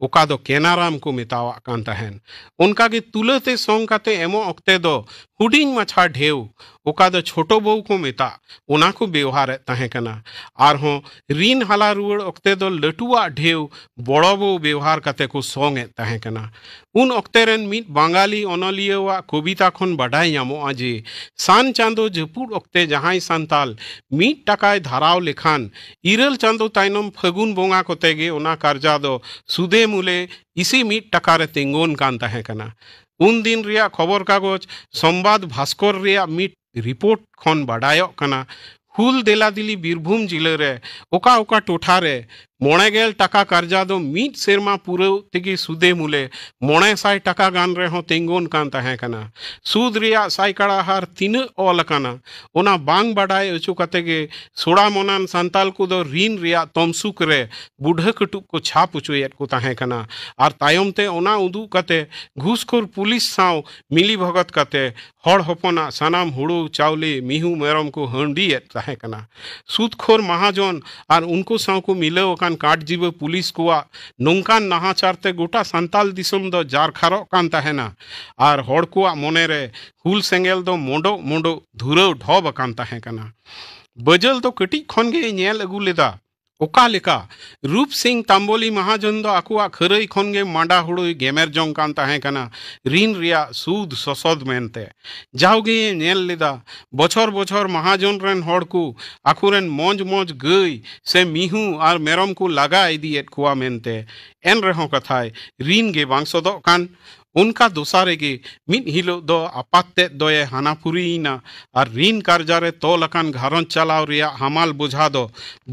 ᱚᱠᱟ ᱫᱚ ᱠᱮᱱᱟᱨᱟᱢ ᱠᱚ ᱢᱮᱛᱟᱣᱟᱜ ᱠᱟᱱ ᱛᱟᱦᱮᱸᱱ᱾ ᱚᱱᱠᱟᱜᱮ ᱛᱩᱞᱟᱹᱛᱮ ᱥᱚᱝ ᱠᱟᱛᱮ ᱮᱢᱚᱜ ᱚᱠᱛᱮ ᱫᱚ ᱦᱩᱰᱤᱧ ᱢᱟᱪᱷᱟ ᱰᱷᱮᱣ, ᱚᱠᱟ ᱫᱚ ᱪᱷᱳᱴᱳ ᱵᱚᱣ ᱠᱚ ᱢᱮᱛᱟᱜ, ᱚᱱᱟ ᱠᱚ ᱵᱮᱣᱦᱟᱨᱮᱫ ᱛᱟᱦᱮᱸ ᱠᱟᱱᱟ᱾ ᱟᱨᱦᱚᱸ ᱨᱤᱱ ᱦᱟᱞᱟ ᱨᱩᱣᱟᱹᱲ ᱚᱠᱛᱮ ᱫᱚ ᱞᱟᱹᱴᱩᱣᱟᱜ ᱰᱷᱮᱣ, ᱵᱚᱲᱚ ᱵᱚᱣ ᱵᱮᱣᱦᱟᱨ ᱠᱟᱛᱮ ᱠᱚ ᱥᱚᱝ ᱮᱫ ᱛᱟᱦᱮᱸ ᱠᱟᱱᱟ᱾ ᱩᱱ ᱚᱠᱛᱮ ᱨᱮᱱ ᱢᱤᱫ ᱵᱟᱝᱜᱟᱞᱤ ᱚᱱᱚᱞᱤᱭᱟᱹᱣᱟᱜ ᱠᱚᱵᱤᱛᱟ ᱠᱷᱚᱱ ᱵᱟᱰᱟᱭ ᱧᱟᱢᱚᱜᱼᱟ ᱡᱮ, ᱥᱟᱱ ᱪᱟᱸᱫᱚ ᱡᱟᱹᱯᱩᱫ ᱚᱠᱛᱮ ᱡᱟᱦᱟᱸᱭ ᱥᱟᱱᱛᱟᱞ ᱢᱤᱫ ᱴᱟᱠᱟᱭ ᱫᱷᱟᱨᱟᱣ ᱞᱮᱠᱷᱟᱱ, ᱤᱨᱟᱹᱞ ᱪᱟᱸᱫᱚ ᱛᱟᱭᱱᱚᱢ ᱯᱷᱟᱹᱜᱩᱱ ᱵᱚᱸᱜᱟ ᱠᱚᱛᱮ ᱜᱮ ᱚᱱᱟ ᱠᱟᱨᱡᱟ ᱫᱚ ᱥᱩᱫᱮ ᱢᱩᱞᱮ ᱤᱥᱤ ᱢᱤᱫ ᱴᱟᱠᱟ ᱨᱮ ᱛᱤᱸᱜᱩᱱ ᱠᱟᱱ ᱛᱟᱦᱮᱸ ᱠᱟᱱᱟ᱾ ᱩᱱ ᱫᱤᱱ ᱨᱮᱭᱟᱜ ᱠᱷᱚᱵᱚᱨ ᱠᱟᱜᱚᱡᱽ ᱥᱚᱢᱵᱟᱫ ᱵᱷᱟᱥᱠᱚᱨ ᱨᱮᱭᱟᱜ ᱢᱤᱫ ᱨᱤᱯᱳᱨᱴ ᱠᱷᱚᱱ ᱵᱟᱰᱟᱭᱚᱜ ᱠᱟᱱᱟ, ᱦᱩᱞ ᱫᱮᱞᱟᱫᱤᱞᱤ ᱵᱤᱨᱵᱷᱩᱢ ᱡᱤᱞᱟᱹ ᱨᱮ ᱚᱠᱟ ᱚᱠᱟ ᱴᱚᱴᱷᱟ ᱨᱮ ᱢᱚᱬᱮ ᱜᱮᱞ ᱴᱟᱠᱟ ᱠᱟᱨᱡᱟ ᱫᱚ ᱢᱤᱫ ᱥᱮᱨᱢᱟ ᱯᱩᱨᱟᱹᱣ ᱛᱮᱜᱮ ᱥᱩᱫᱮ ᱢᱩᱞᱮ ᱢᱚᱬᱮ ᱥᱟᱭ ᱴᱟᱠᱟ ᱜᱟᱱ ᱨᱮᱦᱚᱸ ᱛᱤᱸᱜᱩᱱ ᱠᱟᱱ ᱛᱟᱦᱮᱸ ᱠᱟᱱᱟ᱾ ᱥᱩᱫ ᱨᱮᱭᱟᱜ ᱥᱟᱭᱠᱟᱲᱟ ᱦᱟᱨ ᱛᱤᱱᱟᱹᱜ ᱚᱞ ᱟᱠᱟᱱᱟ, ᱚᱱᱟ ᱵᱟᱝ ᱵᱟᱰᱟᱭ ᱚᱪᱚ ᱠᱟᱛᱮ ᱜᱮ ᱥᱚᱲᱟ ᱢᱚᱱᱟᱱ ᱥᱟᱱᱛᱟᱞ ᱠᱚᱫᱚ ᱨᱤᱱ ᱨᱮᱭᱟᱜ ᱛᱚᱢᱥᱩᱠ ᱨᱮ ᱵᱩᱰᱷᱟᱹ ᱠᱟᱹᱴᱩᱵ ᱠᱚ ᱪᱷᱟᱯ ᱚᱪᱚᱭᱮᱫ ᱠᱚ ᱛᱟᱦᱮᱸ ᱠᱟᱱᱟ᱾ ᱟᱨ ᱛᱟᱭᱚᱢ ᱛᱮ ᱚᱱᱟ ᱩᱫᱩᱜ ᱠᱟᱛᱮ ᱜᱷᱩᱥᱠᱷᱳᱨ ᱯᱩᱞᱤᱥ ᱥᱟᱶ ᱢᱤᱞᱤ ᱵᱷᱚᱜᱚᱛ ᱠᱟᱛᱮ ᱦᱚᱲ ᱦᱚᱯᱚᱱᱟᱜ ᱥᱟᱱᱟᱢ ᱦᱩᱲᱩ, ᱪᱟᱣᱞᱮ, ᱢᱤᱦᱩ, ᱢᱮᱨᱚᱢ ᱠᱚ ᱦᱟᱺᱰᱤᱭᱮᱫ ᱛᱟᱦᱮᱸ ᱠᱟᱱᱟ᱾ ᱥᱩᱫᱽᱠᱷᱳᱨ ᱢᱟᱦᱟᱡᱚᱱ ᱟᱨ ᱩᱱᱠᱩ ᱥᱟᱶ ᱠᱚ ᱢᱤᱞᱟᱹᱣ ᱟᱠᱟᱱ ᱠᱟᱴᱡᱤᱵᱟᱹ ᱯᱩᱞᱤᱥ ᱠᱚᱣᱟᱜ ᱱᱚᱝᱠᱟᱱ ᱱᱟᱦᱟᱪᱟᱨ ᱛᱮ ᱜᱚᱴᱟ ᱥᱟᱱᱛᱟᱞ ᱫᱤᱥᱚᱢ ᱫᱚ ᱡᱟᱨᱠᱷᱟᱨᱚᱜ ᱠᱟᱱ ᱛᱟᱦᱮᱱᱟ᱾ ᱟᱨ ᱦᱚᱲ ᱠᱚᱣᱟᱜ ᱢᱚᱱᱮ ᱨᱮ ᱦᱩᱞ ᱥᱮᱸᱜᱮᱞ ᱫᱚ ᱢᱚᱸᱰᱚᱜ ᱢᱚᱸᱰᱚᱜ ᱫᱷᱩᱨᱟᱹᱣ ᱰᱷᱚᱵ ᱟᱠᱟᱱ ᱛᱟᱦᱮᱸ ᱠᱟᱱᱟ᱾ ᱵᱟᱹᱡᱟᱹᱞ ᱫᱚ ᱠᱟᱹᱴᱤᱡ ᱠᱷᱚᱱ ᱜᱮᱭ ᱧᱮᱞ ᱟᱹᱜᱩ ᱞᱮᱫᱟ᱾ ᱚᱠᱟ ᱞᱮᱠᱟ ᱨᱩᱯ ᱥᱤᱝ ᱛᱟᱢᱵᱚᱞᱤ ᱢᱟᱦᱟᱡᱚᱱ ᱫᱚ ᱟᱠᱚᱣᱟᱜ ᱠᱷᱟᱹᱨᱟᱹᱭ ᱠᱷᱚᱱ ᱜᱮ ᱢᱟᱸᱰᱟ ᱦᱩᱲᱩᱭ ᱜᱮᱢᱮᱨ ᱡᱚᱝ ᱠᱟᱱ ᱛᱟᱦᱮᱸ ᱠᱟᱱᱟ, ᱨᱤᱱ ᱨᱮᱭᱟᱜ ᱥᱩᱫ ᱥᱚᱥᱚᱫ ᱢᱮᱱᱛᱮ᱾ ᱡᱟᱣᱜᱮ ᱧᱮᱞ ᱞᱮᱫᱟ, ᱵᱚᱪᱷᱚᱨ ᱵᱚᱪᱷᱚᱨ ᱢᱟᱦᱟᱡᱚᱱ ᱨᱮᱱ ᱦᱚᱲ ᱠᱚ ᱟᱠᱚᱨᱮᱱ ᱢᱚᱸᱡᱽ ᱢᱚᱸᱡᱽ ᱜᱟᱹᱭ ᱥᱮ ᱢᱤᱦᱩ ᱟᱨ ᱢᱮᱨᱚᱢ ᱠᱚ ᱞᱟᱜᱟ ᱤᱫᱤᱭᱮᱫ ᱠᱚᱣᱟ ᱢᱮᱱᱛᱮ᱾ ᱮᱱ ᱨᱮᱦᱚᱸ ᱠᱟᱛᱷᱟᱭ ᱨᱤᱱ ᱜᱮ ᱵᱟᱝ ᱥᱚᱫᱚᱜ ᱠᱟᱱ᱾ ᱚᱱᱠᱟ ᱫᱚᱥᱟ ᱨᱮᱜᱮ ᱢᱤᱫ ᱦᱤᱞᱳᱜ ᱫᱚ ᱟᱯᱟᱛ ᱛᱮᱫ ᱫᱚᱭᱮ ᱦᱟᱱᱟᱯᱩᱨᱤᱭᱮᱱᱟ ᱟᱨ ᱨᱤᱱ ᱠᱟᱨᱡᱟ ᱨᱮ ᱛᱚᱞ ᱟᱠᱟᱱ ᱜᱷᱟᱨᱚᱸᱡᱽ ᱪᱟᱞᱟᱣ ᱨᱮᱭᱟᱜ ᱦᱟᱢᱟᱞ ᱵᱚᱡᱷᱟ ᱫᱚ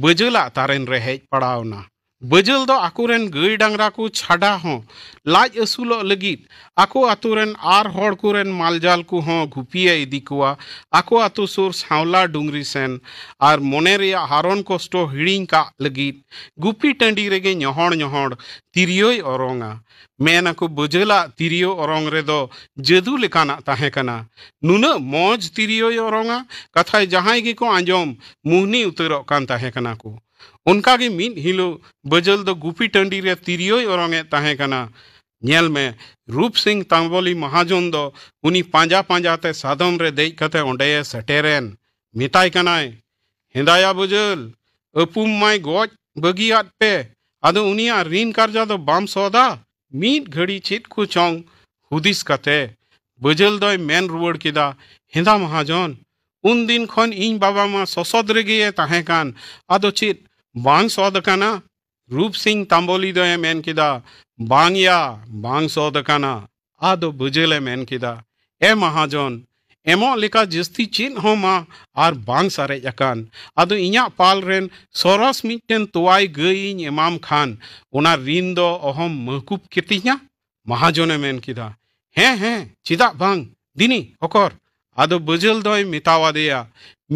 ᱵᱟᱹᱡᱟᱹᱞᱟᱜ ᱛᱟᱨᱮᱱ ᱨᱮ ᱦᱮᱡ ᱯᱟᱲᱟᱣ ᱮᱱᱟ᱾ ᱵᱟᱹᱡᱟᱹᱞ ᱫᱚ ᱟᱠᱚᱨᱮᱱ ᱜᱟᱹᱭ ᱰᱟᱝᱨᱟ ᱠᱚ ᱪᱷᱟᱰᱟ ᱦᱚᱸ ᱞᱟᱡ ᱟᱹᱥᱩᱞᱚᱜ ᱞᱟᱹᱜᱤᱫ ᱟᱠᱚ ᱟᱛᱳ ᱨᱮᱱ ᱟᱨ ᱦᱚᱲ ᱠᱚᱨᱮᱱ ᱢᱟᱞᱡᱟᱞ ᱠᱚᱦᱚᱸ ᱜᱩᱯᱤᱭᱮ ᱤᱫᱤ ᱠᱚᱣᱟ᱾ ᱟᱠᱚ ᱟᱛᱳ ᱥᱩᱨ ᱥᱟᱶᱞᱟ ᱰᱩᱝᱨᱤ ᱥᱮᱱ ᱟᱨ ᱢᱚᱱᱮ ᱨᱮᱭᱟᱜ ᱦᱟᱨᱚᱱ ᱠᱚᱥᱴᱚ ᱦᱤᱲᱤᱧ ᱠᱟᱜ ᱞᱟᱹᱜᱤᱫ ᱜᱩᱯᱤ ᱴᱟᱺᱰᱤ ᱨᱮᱜᱮ ᱧᱚᱦᱚᱲ ᱧᱚᱦᱚᱲ ᱛᱤᱨᱭᱳᱭ ᱚᱨᱚᱝᱟ᱾ ᱢᱮᱱ ᱟᱠᱚ ᱵᱟᱹᱡᱟᱹᱞᱟᱜ ᱛᱤᱨᱭᱳ ᱚᱨᱚᱝ ᱨᱮᱫᱚ ᱡᱟᱹᱫᱩ ᱞᱮᱠᱟᱱᱟᱜ ᱛᱟᱦᱮᱸ ᱠᱟᱱᱟ᱾ ᱱᱩᱱᱟᱹᱜ ᱢᱚᱡᱽ ᱛᱤᱨᱭᱳᱭ ᱚᱨᱚᱝᱟ, ᱠᱟᱛᱷᱟᱭ ᱡᱟᱦᱟᱸᱭ ᱜᱮᱠᱚ ᱟᱸᱡᱚᱢ ᱢᱩᱦᱱᱤ ᱩᱛᱟᱹᱨᱚᱜ ᱠᱟᱱ ᱛᱟᱦᱮᱸ ᱠᱟᱱᱟ ᱠᱚ᱾ ᱚᱱᱠᱟᱜᱮ ᱢᱤᱫ ᱦᱤᱞᱳᱜ ᱵᱟᱹᱡᱟᱹᱞ ᱫᱚ ᱜᱩᱯᱤ ᱴᱟᱺᱰᱤ ᱨᱮ ᱛᱤᱨᱭᱳᱭ ᱚᱨᱚᱝ ᱮᱫ ᱛᱟᱦᱮᱸ ᱠᱟᱱᱟ᱾ ᱧᱮᱞ ᱢᱮ, ᱨᱩᱯ ᱥᱤᱝ ᱛᱟᱢᱵᱚᱞᱤ ᱢᱟᱦᱟᱡᱚᱱ ᱫᱚ ᱩᱱᱤ ᱯᱟᱸᱡᱟ ᱯᱟᱸᱡᱟ ᱛᱮ ᱥᱟᱫᱚᱢ ᱨᱮ ᱫᱮᱡ ᱠᱟᱛᱮ ᱚᱸᱰᱮᱭᱮ ᱥᱮᱴᱮᱨᱮᱱ᱾ ᱢᱮᱛᱟᱭ ᱠᱟᱱᱟᱭ, "ᱦᱮᱸᱫᱟᱭᱟ ᱵᱟᱹᱡᱟᱹᱞ, ᱟᱹᱯᱩᱢ ᱢᱟᱭ ᱜᱚᱡ ᱵᱟᱹᱜᱤᱭᱟᱫ ᱯᱮ, ᱟᱫᱚ ᱩᱱᱤᱭᱟᱜ ᱨᱤᱱ ᱠᱟᱨᱡᱟ ᱫᱚ ᱵᱟᱢ ᱥᱚᱫᱟ?" ᱢᱤᱫ ᱜᱷᱟᱹᱲᱤ ᱪᱮᱫ ᱠᱚ ᱪᱚᱝ ᱦᱩᱫᱤᱥ ᱠᱟᱛᱮ ᱵᱟᱹᱡᱟᱹᱞ ᱫᱚᱭ ᱢᱮᱱ ᱨᱩᱣᱟᱹᱲ ᱠᱮᱫᱟ, "ᱦᱮᱸᱫᱟ ᱢᱟᱦᱟᱡᱚᱱ, ᱩᱱᱫᱤᱱ ᱠᱷᱚᱱ ᱤᱧ ᱵᱟᱵᱟ ᱢᱟ ᱥᱚᱥᱚᱫ ᱨᱮᱜᱮᱭᱮ ᱛᱟᱦᱮᱸ ᱠᱟᱱ, ᱟᱫᱚ ᱪᱮᱫ ᱵᱟᱝ ᱥᱚᱫ ᱟᱠᱟᱱᱟ?" ᱨᱩᱯ ᱥᱤᱝ ᱛᱟᱢᱵᱚᱞᱤ ᱫᱚᱭ ᱢᱮᱱ ᱠᱮᱫᱟ, "ᱵᱟᱝ ᱭᱟ, ᱵᱟᱝ ᱥᱚᱫ ᱟᱠᱟᱱᱟ᱾ ᱟᱫᱚ ᱵᱟᱹᱡᱟᱹᱞᱮ ᱢᱮᱱ ᱠᱮᱫᱟ, ᱮ ᱢᱟᱦᱟᱡᱚᱱ, ᱮᱢᱚᱜ ᱞᱮᱠᱟ ᱡᱟᱹᱥᱛᱤ ᱪᱮᱫ ᱦᱚᱸ ᱢᱟ ᱟᱨ ᱵᱟᱝ ᱥᱟᱨᱮᱡ ᱟᱠᱟᱱ᱾ ᱟᱫᱚ ᱤᱧᱟᱜ ᱯᱟᱞ ᱨᱮᱱ ᱥᱚᱨᱚᱥ ᱢᱤᱫᱴᱮᱱ ᱛᱚᱣᱟᱭ ᱜᱟᱹᱭ ᱤᱧ ᱮᱢᱟᱢ ᱠᱷᱟᱱ ᱚᱱᱟ ᱨᱤᱱ ᱫᱚ ᱚᱦᱚᱢ ᱢᱟᱹᱠᱩᱵ ᱠᱮᱛᱤᱧᱟ?" ᱢᱟᱦᱟᱡᱚᱱᱮ ᱢᱮᱱ ᱠᱮᱫᱟ, "ᱦᱮᱸ, ᱦᱮᱸ, ᱪᱮᱫᱟᱜ ᱵᱟᱝ? ᱫᱤᱱᱤ, ᱚᱠᱚᱨ?" ᱟᱫᱚ ᱵᱟᱹᱡᱟᱹᱞ ᱫᱚᱭ ᱢᱮᱛᱟᱣᱟᱫᱮᱭᱟ,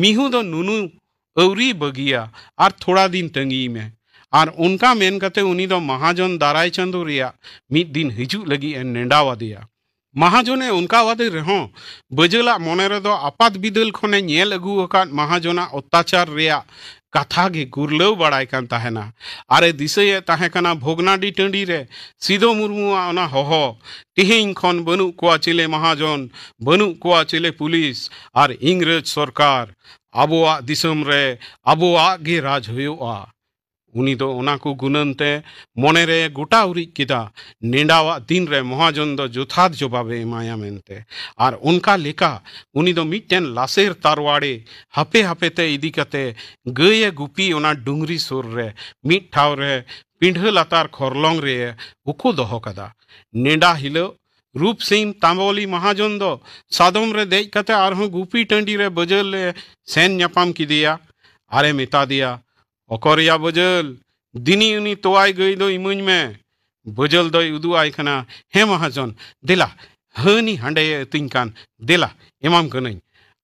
"ᱢᱤᱦᱩ ᱫᱚ ᱱᱩᱱᱩ ᱟᱹᱣᱨᱤ ᱵᱟᱹᱜᱤᱭᱟ, ᱟᱨ ᱛᱷᱚᱲᱟ ᱫᱤᱱ ᱛᱟᱺᱜᱤᱭ ᱢᱮ᱾" ᱟᱨ ᱚᱱᱠᱟ ᱢᱮᱱ ᱠᱟᱛᱮ ᱩᱱᱤ ᱫᱚ ᱢᱟᱦᱟᱡᱚᱱ ᱫᱟᱨᱟᱭ ᱪᱟᱸᱫᱳ ᱨᱮᱭᱟᱜ ᱢᱤᱫ ᱫᱤᱱ ᱦᱤᱡᱩᱜ ᱞᱟᱹᱜᱤᱫ ᱮ ᱱᱮᱰᱟᱣᱟᱫᱮᱭᱟ᱾ ᱢᱟᱦᱟᱡᱚᱱᱮ ᱚᱱᱠᱟᱣᱟᱫᱮ ᱨᱮᱦᱚᱸ, ᱵᱟᱹᱡᱟᱹᱞᱟᱜ ᱢᱚᱱᱮ ᱨᱮᱫᱚ ᱟᱯᱟᱛ ᱵᱤᱫᱟᱹᱞ ᱠᱷᱚᱱᱮ ᱧᱮᱞ ᱟᱹᱜᱩ ᱟᱠᱟᱫ ᱢᱟᱦᱟᱡᱚᱱᱟᱜ ᱚᱛᱛᱟᱪᱟᱨ ᱨᱮᱭᱟᱜ ᱠᱟᱛᱷᱟ ᱜᱮ ᱜᱩᱨᱞᱟᱹᱣ ᱵᱟᱲᱟᱭ ᱠᱟᱱ ᱛᱟᱦᱮᱱᱟ᱾ ᱟᱨᱮ ᱫᱤᱥᱟᱹᱭᱮᱫ ᱛᱟᱦᱮᱸ ᱠᱟᱱᱟ ᱵᱷᱚᱜᱽᱱᱟᱰᱤ ᱴᱟᱺᱰᱤ ᱨᱮ ᱥᱤᱫᱚ ᱢᱩᱨᱢᱩᱣᱟᱜ ᱚᱱᱟ ᱦᱚᱦᱚ, "ᱛᱮᱦᱮᱧ ᱠᱷᱚᱱ ᱵᱟᱹᱱᱩᱜ ᱠᱚᱣᱟ ᱪᱤᱞᱮ ᱢᱟᱦᱟᱡᱚᱱ, ᱵᱟᱹᱱᱩᱜ ᱠᱚᱣᱟ ᱪᱤᱞᱮ ᱯᱩᱞᱤᱥ ᱟᱨ ᱤᱝᱨᱮᱡᱽ ᱥᱚᱨᱠᱟᱨ, ᱟᱵᱚᱣᱟᱜ ᱫᱤᱥᱚᱢ ᱨᱮ ᱟᱵᱚᱣᱟᱜ ᱜᱮ ᱨᱟᱡᱽ ᱦᱩᱭᱩᱜᱼᱟ᱾" ᱩᱱᱤ ᱫᱚ ᱚᱱᱟ ᱠᱚ ᱜᱩᱱᱟᱹᱱ ᱛᱮ ᱢᱚᱱᱮ ᱨᱮ ᱜᱚᱴᱟ ᱩᱨᱤᱡ ᱠᱮᱫᱟ, ᱱᱮᱰᱟᱣᱟᱜ ᱫᱤᱱ ᱨᱮ ᱢᱚᱦᱟᱡᱚᱱ ᱫᱚ ᱡᱚᱛᱷᱟᱛ ᱡᱚᱵᱟᱵᱮ ᱮᱢᱟᱭᱟ ᱢᱮᱱᱛᱮ᱾ ᱟᱨ ᱚᱱᱠᱟ ᱞᱮᱠᱟ ᱩᱱᱤ ᱫᱚ ᱢᱤᱫᱴᱮᱱ ᱞᱟᱥᱮᱨ ᱛᱟᱨᱣᱟᱲᱮ ᱦᱟᱯᱮ ᱦᱟᱯᱮ ᱛᱮ ᱤᱫᱤ ᱠᱟᱛᱮ ᱜᱟᱹᱭᱮ ᱜᱩᱯᱤ ᱚᱱᱟ ᱰᱩᱝᱨᱤ ᱥᱩᱨ ᱨᱮ ᱢᱤᱫ ᱴᱷᱟᱶ ᱨᱮ ᱯᱤᱸᱰᱷᱟᱹ ᱞᱟᱛᱟᱨ ᱠᱷᱚᱨᱞᱚᱝ ᱨᱮ ᱩᱠᱩ ᱫᱚᱦᱚ ᱠᱟᱫᱟ᱾ ᱱᱮᱰᱟ ᱦᱤᱞᱳᱜ ᱨᱩᱯ ᱥᱤᱝ ᱛᱟᱢᱵᱚᱞᱤ ᱢᱟᱦᱟᱡᱚᱱ ᱫᱚ ᱥᱟᱫᱚᱢ ᱨᱮ ᱫᱮᱡ ᱠᱟᱛᱮ ᱟᱨᱦᱚᱸ ᱜᱩᱯᱤ ᱴᱟᱺᱰᱤ ᱨᱮ ᱵᱟᱹᱡᱟᱹᱞ ᱮ ᱥᱮᱱ ᱧᱟᱯᱟᱢ ᱠᱮᱫᱮᱭᱟ᱾ ᱟᱨᱮ ᱢᱮᱛᱟ ᱫᱮᱭᱟ, "ᱚᱠᱚᱨᱭᱟ ᱵᱟᱹᱡᱟᱹᱞ, ᱫᱤᱱᱤ ᱩᱱᱤ ᱛᱚᱣᱟᱭ ᱜᱟᱹᱭ ᱫᱚ ᱤᱢᱟᱹᱧ ᱢᱮ᱾ ᱵᱟᱹᱡᱟᱹᱞ ᱫᱚᱭ ᱩᱫᱩᱜ ᱟᱭ ᱠᱟᱱᱟ, ᱦᱮᱸ ᱢᱟᱦᱟᱡᱚᱱ, ᱫᱮᱞᱟ, ᱦᱟᱹᱱᱤ ᱦᱟᱸᱰᱮᱭᱮ ᱟᱹᱛᱤᱧ ᱠᱟᱱ, ᱫᱮᱞᱟ, ᱮᱢᱟᱢ ᱠᱟᱹᱱᱟᱹᱧ᱾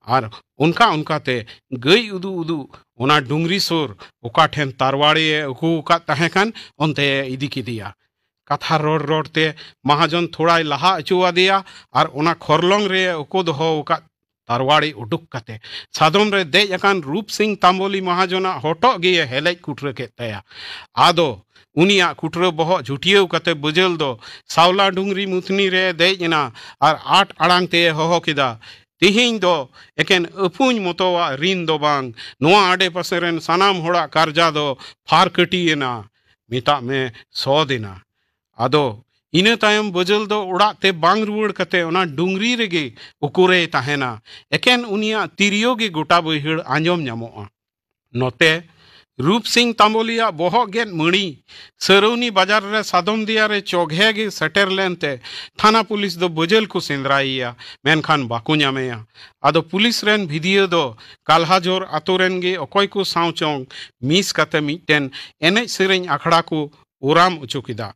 ᱟᱨ ᱚᱱᱠᱟ ᱚᱱᱠᱟᱛᱮ ᱜᱟᱹᱭ ᱩᱫᱩᱜ ᱩᱫᱩᱜ ᱚᱱᱟ ᱰᱩᱝᱨᱤ ᱥᱩᱨ ᱚᱠᱟ ᱴᱷᱮᱱ ᱛᱟᱨᱣᱟᱲᱤᱭᱮ ᱩᱠᱩ ᱟᱠᱟᱫ ᱛᱟᱦᱮᱸ ᱠᱟᱱ, ᱚᱱᱛᱮᱭᱮ ᱤᱫᱤ ᱠᱮᱫᱮᱭᱟ᱾ ᱠᱟᱛᱷᱟ ᱨᱚᱲ ᱨᱚᱲ ᱛᱮ ᱢᱟᱦᱟᱡᱚᱱ ᱛᱷᱚᱲᱟᱭ ᱞᱟᱦᱟ ᱦᱚᱪᱚ ᱟᱫᱮᱭᱟ ᱟᱨ ᱚᱱᱟ ᱠᱷᱚᱨᱞᱚᱝ ᱨᱮ ᱩᱠᱩ ᱫᱚᱦᱚ ᱟᱠᱟᱫ ᱛᱟᱨᱣᱟᱲᱤ ᱩᱰᱩᱠ ᱠᱟᱛᱮ ᱥᱟᱫᱚᱢ ᱨᱮ ᱫᱮᱡ ᱟᱠᱟᱱ ᱨᱩᱯ ᱥᱤᱝ ᱛᱟᱢᱵᱚᱞᱤ ᱢᱟᱦᱟᱡᱚᱱᱟᱜ ᱦᱚᱴᱚᱜ ᱜᱮᱭᱮ ᱦᱮᱞᱮᱡ ᱠᱩᱴᱨᱟᱹ ᱠᱮᱫ ᱛᱟᱭᱟ᱾ ᱟᱫᱚ ᱩᱱᱤᱭᱟᱜ ᱠᱩᱴᱨᱟᱹ ᱵᱚᱦᱚᱜ ᱡᱷᱩᱴᱭᱟᱹᱣ ᱠᱟᱛᱮ ᱵᱟᱹᱡᱟᱹᱞ ᱫᱚ ᱥᱟᱣᱞᱟ ᱰᱩᱝᱨᱤ ᱢᱩᱛᱷᱱᱤ ᱨᱮ ᱫᱮᱡ ᱮᱱᱟ ᱟᱨ ᱟᱸᱴ ᱟᱲᱟᱝ ᱛᱮᱭᱮ ᱦᱚᱦᱚ ᱠᱮᱫᱟ, "ᱛᱮᱦᱮᱧ ᱫᱚ ᱮᱠᱮᱱ ᱟᱹᱯᱩᱧ ᱢᱚᱛᱚᱣᱟᱜ ᱨᱤᱱ ᱫᱚ ᱵᱟᱝ, ᱱᱚᱣᱟ ᱟᱰᱮ ᱯᱟᱥᱮ ᱨᱮᱱ ᱥᱟᱱᱟᱢ ᱦᱚᱲᱟᱜ ᱠᱟᱨᱡᱟ ᱫᱚ ᱯᱷᱟᱨ ᱠᱟᱹᱴᱤ ᱮᱱᱟ, ᱢᱮᱛᱟᱜ ᱢᱮ ᱥᱚᱫ ᱮᱱᱟ᱾" ᱟᱫᱚ ᱤᱱᱟᱹ ᱛᱟᱭᱚᱢ ᱵᱟᱹᱡᱟᱹᱞ ᱫᱚ ᱚᱲᱟᱜ ᱛᱮ ᱵᱟᱝ ᱨᱩᱣᱟᱹᱲ ᱠᱟᱛᱮ ᱚᱱᱟ ᱰᱩᱝᱨᱤ ᱨᱮᱜᱮ ᱩᱠᱩᱨᱮᱭ ᱛᱟᱦᱮᱱᱟ᱾ ᱮᱠᱮᱱ ᱩᱱᱤᱭᱟᱜ ᱛᱤᱨᱭᱳ ᱜᱮ ᱜᱚᱴᱟ ᱵᱟᱹᱭᱦᱟᱹᱲ ᱟᱸᱡᱚᱢ ᱧᱟᱢᱚᱜᱼᱟ᱾ ᱱᱚᱛᱮ ᱨᱩᱯ ᱥᱤᱝ ᱛᱟᱢᱵᱚᱞᱤᱭᱟᱜ ᱵᱚᱦᱚᱜ ᱜᱮᱫ ᱢᱟᱹᱲᱤ ᱥᱟᱹᱨᱟᱹᱣᱱᱤ ᱵᱟᱡᱟᱨ ᱨᱮ ᱥᱟᱫᱚᱢ ᱫᱮᱭᱟ ᱨᱮ ᱪᱚᱜᱷᱮ ᱜᱮ ᱥᱮᱴᱮᱨ ᱞᱮᱱᱛᱮ ᱛᱷᱟᱱᱟ ᱯᱩᱞᱤᱥ ᱫᱚ ᱵᱟᱹᱡᱟᱹᱞ ᱠᱚ ᱥᱮᱸᱫᱽᱨᱟᱭᱮᱭᱟ, ᱢᱮᱱᱠᱷᱟᱱ ᱵᱟᱠᱚ ᱧᱟᱢᱮᱭᱟ᱾ ᱟᱫᱚ ᱯᱩᱞᱤᱥ ᱨᱮᱱ ᱵᱷᱤᱫᱤᱭᱟᱹ ᱫᱚ ᱠᱟᱞᱦᱟᱡᱳᱨ ᱟᱛᱳ ᱨᱮᱱ ᱜᱮ ᱚᱠᱚᱭ ᱠᱚ ᱥᱟᱶ ᱪᱚᱝ ᱢᱤᱥ ᱠᱟᱛᱮ ᱢᱤᱫᱴᱮᱱ ᱮᱱᱮᱡ ᱥᱮᱨᱮᱧ ᱟᱠᱷᱲᱟ ᱠᱚ ᱳᱨᱟᱢ ᱦᱚᱪᱚ ᱠᱮᱫᱟ᱾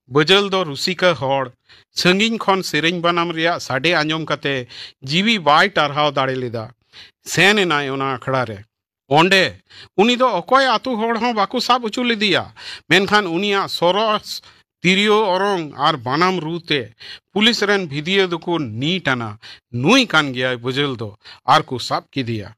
ᱵᱟᱹᱡᱟᱹᱞ ᱫᱚ ᱨᱩᱥᱤᱠᱟ ᱦᱚᱲ, ᱥᱟᱺᱜᱤᱧ ᱠᱷᱚᱱ ᱥᱮᱨᱮᱧ ᱵᱟᱱᱟᱢ ᱨᱮᱭᱟᱜ ᱥᱟᱰᱮ ᱟᱸᱡᱚᱢ ᱠᱟᱛᱮ ᱡᱤᱣᱤ ᱵᱟᱭ ᱴᱟᱨᱦᱟᱣ ᱫᱟᱲᱮ ᱞᱮᱫᱟ᱾ ᱥᱮᱱ ᱮᱱᱟᱭ ᱚᱱᱟ ᱟᱠᱷᱲᱟ ᱨᱮ᱾ ᱚᱸᱰᱮ ᱩᱱᱤ ᱫᱚ ᱚᱠᱚᱭ ᱟᱛᱳ ᱦᱚᱲ ᱦᱚᱸ ᱵᱟᱠᱚ ᱥᱟᱵ ᱦᱚᱪᱚ ᱞᱮᱫᱮᱭᱟ, ᱢᱮᱱᱠᱷᱟᱱ ᱩᱱᱤᱭᱟᱜ ᱥᱚᱨᱚᱥ ᱛᱤᱨᱭᱳ ᱚᱨᱚᱝ ᱟᱨ ᱵᱟᱱᱟᱢ ᱨᱩ ᱛᱮ ᱯᱩᱞᱤᱥ ᱨᱮᱱ ᱵᱷᱤᱫᱤᱭᱟᱹ ᱫᱚᱠᱚ ᱱᱤᱴ ᱟᱱᱟ, "ᱱᱩᱭ ᱠᱟᱱ ᱜᱮᱭᱟᱭ ᱵᱟᱹᱡᱟᱹᱞ ᱫᱚ", ᱟᱨ ᱠᱚ ᱥᱟᱵ ᱠᱮᱫᱮᱭᱟ᱾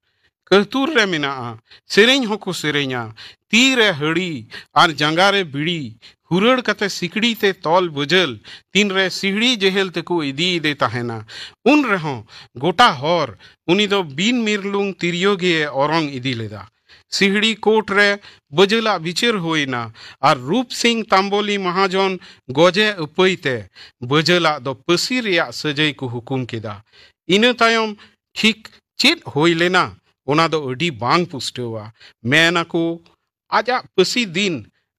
ᱠᱟᱹᱦᱛᱩᱨ ᱨᱮ ᱢᱮᱱᱟᱜᱼᱟ, ᱥᱮᱨᱮᱧ ᱦᱚᱸᱠᱚ ᱥᱮᱨᱮᱧᱟ, ᱛᱤ ᱨᱮ ᱦᱟᱹᱲᱤ ᱟᱨ ᱡᱟᱸᱜᱟ ᱨᱮ ᱵᱤᱲᱤ, ᱦᱩᱨᱟᱹᱲ ᱠᱟᱛᱮ ᱥᱤᱠᱲᱤ ᱛᱮ ᱛᱚᱞ ᱵᱟᱹᱡᱟᱹᱞ ᱛᱤᱱᱨᱮ ᱥᱤᱦᱲᱤ ᱡᱮᱦᱮᱞ ᱛᱮᱠᱚ ᱤᱫᱤᱭᱮᱫᱮ ᱛᱟᱦᱮᱱᱟ, ᱩᱱ ᱨᱮᱦᱚᱸ ᱜᱚᱴᱟ ᱦᱚᱨ ᱩᱱᱤ ᱫᱚ ᱵᱤᱱ ᱢᱤᱨᱞᱩᱝ ᱛᱤᱨᱭᱳ ᱜᱮᱭᱮ ᱚᱨᱚᱝ ᱤᱫᱤ ᱞᱮᱫᱟ᱾ ᱥᱤᱦᱲᱤ ᱠᱳᱨᱴ ᱨᱮ ᱵᱟᱹᱡᱟᱹᱞᱟᱜ ᱵᱤᱪᱟᱹᱨ ᱦᱩᱭᱱᱟ ᱟᱨ ᱨᱩᱯ ᱥᱤᱝ ᱛᱟᱢᱵᱚᱞᱤ ᱢᱟᱦᱟᱡᱚᱱ ᱜᱚᱡᱮ ᱟᱹᱯᱟᱹᱭ ᱛᱮ ᱵᱟᱹᱡᱟᱹᱞᱟᱜ ᱫᱚ ᱯᱟᱹᱥᱤ ᱨᱮᱭᱟᱜ ᱥᱟᱹᱡᱟᱹᱭ ᱠᱚ ᱦᱩᱠᱩᱢ ᱠᱮᱫᱟ᱾ ᱤᱱᱟᱹ ᱛᱟᱭᱚᱢ ᱴᱷᱤᱠ ᱪᱮᱫ ᱦᱩᱭ ᱞᱮᱱᱟ, ᱚᱱᱟ ᱫᱚ ᱟᱹᱰᱤ ᱵᱟᱝ ᱯᱩᱥᱴᱟᱹᱣᱟ᱾ ᱢᱮᱱ ᱟᱠᱚ, ᱟᱡᱟᱜ ᱯᱟᱹᱥᱤ ᱫᱤᱱ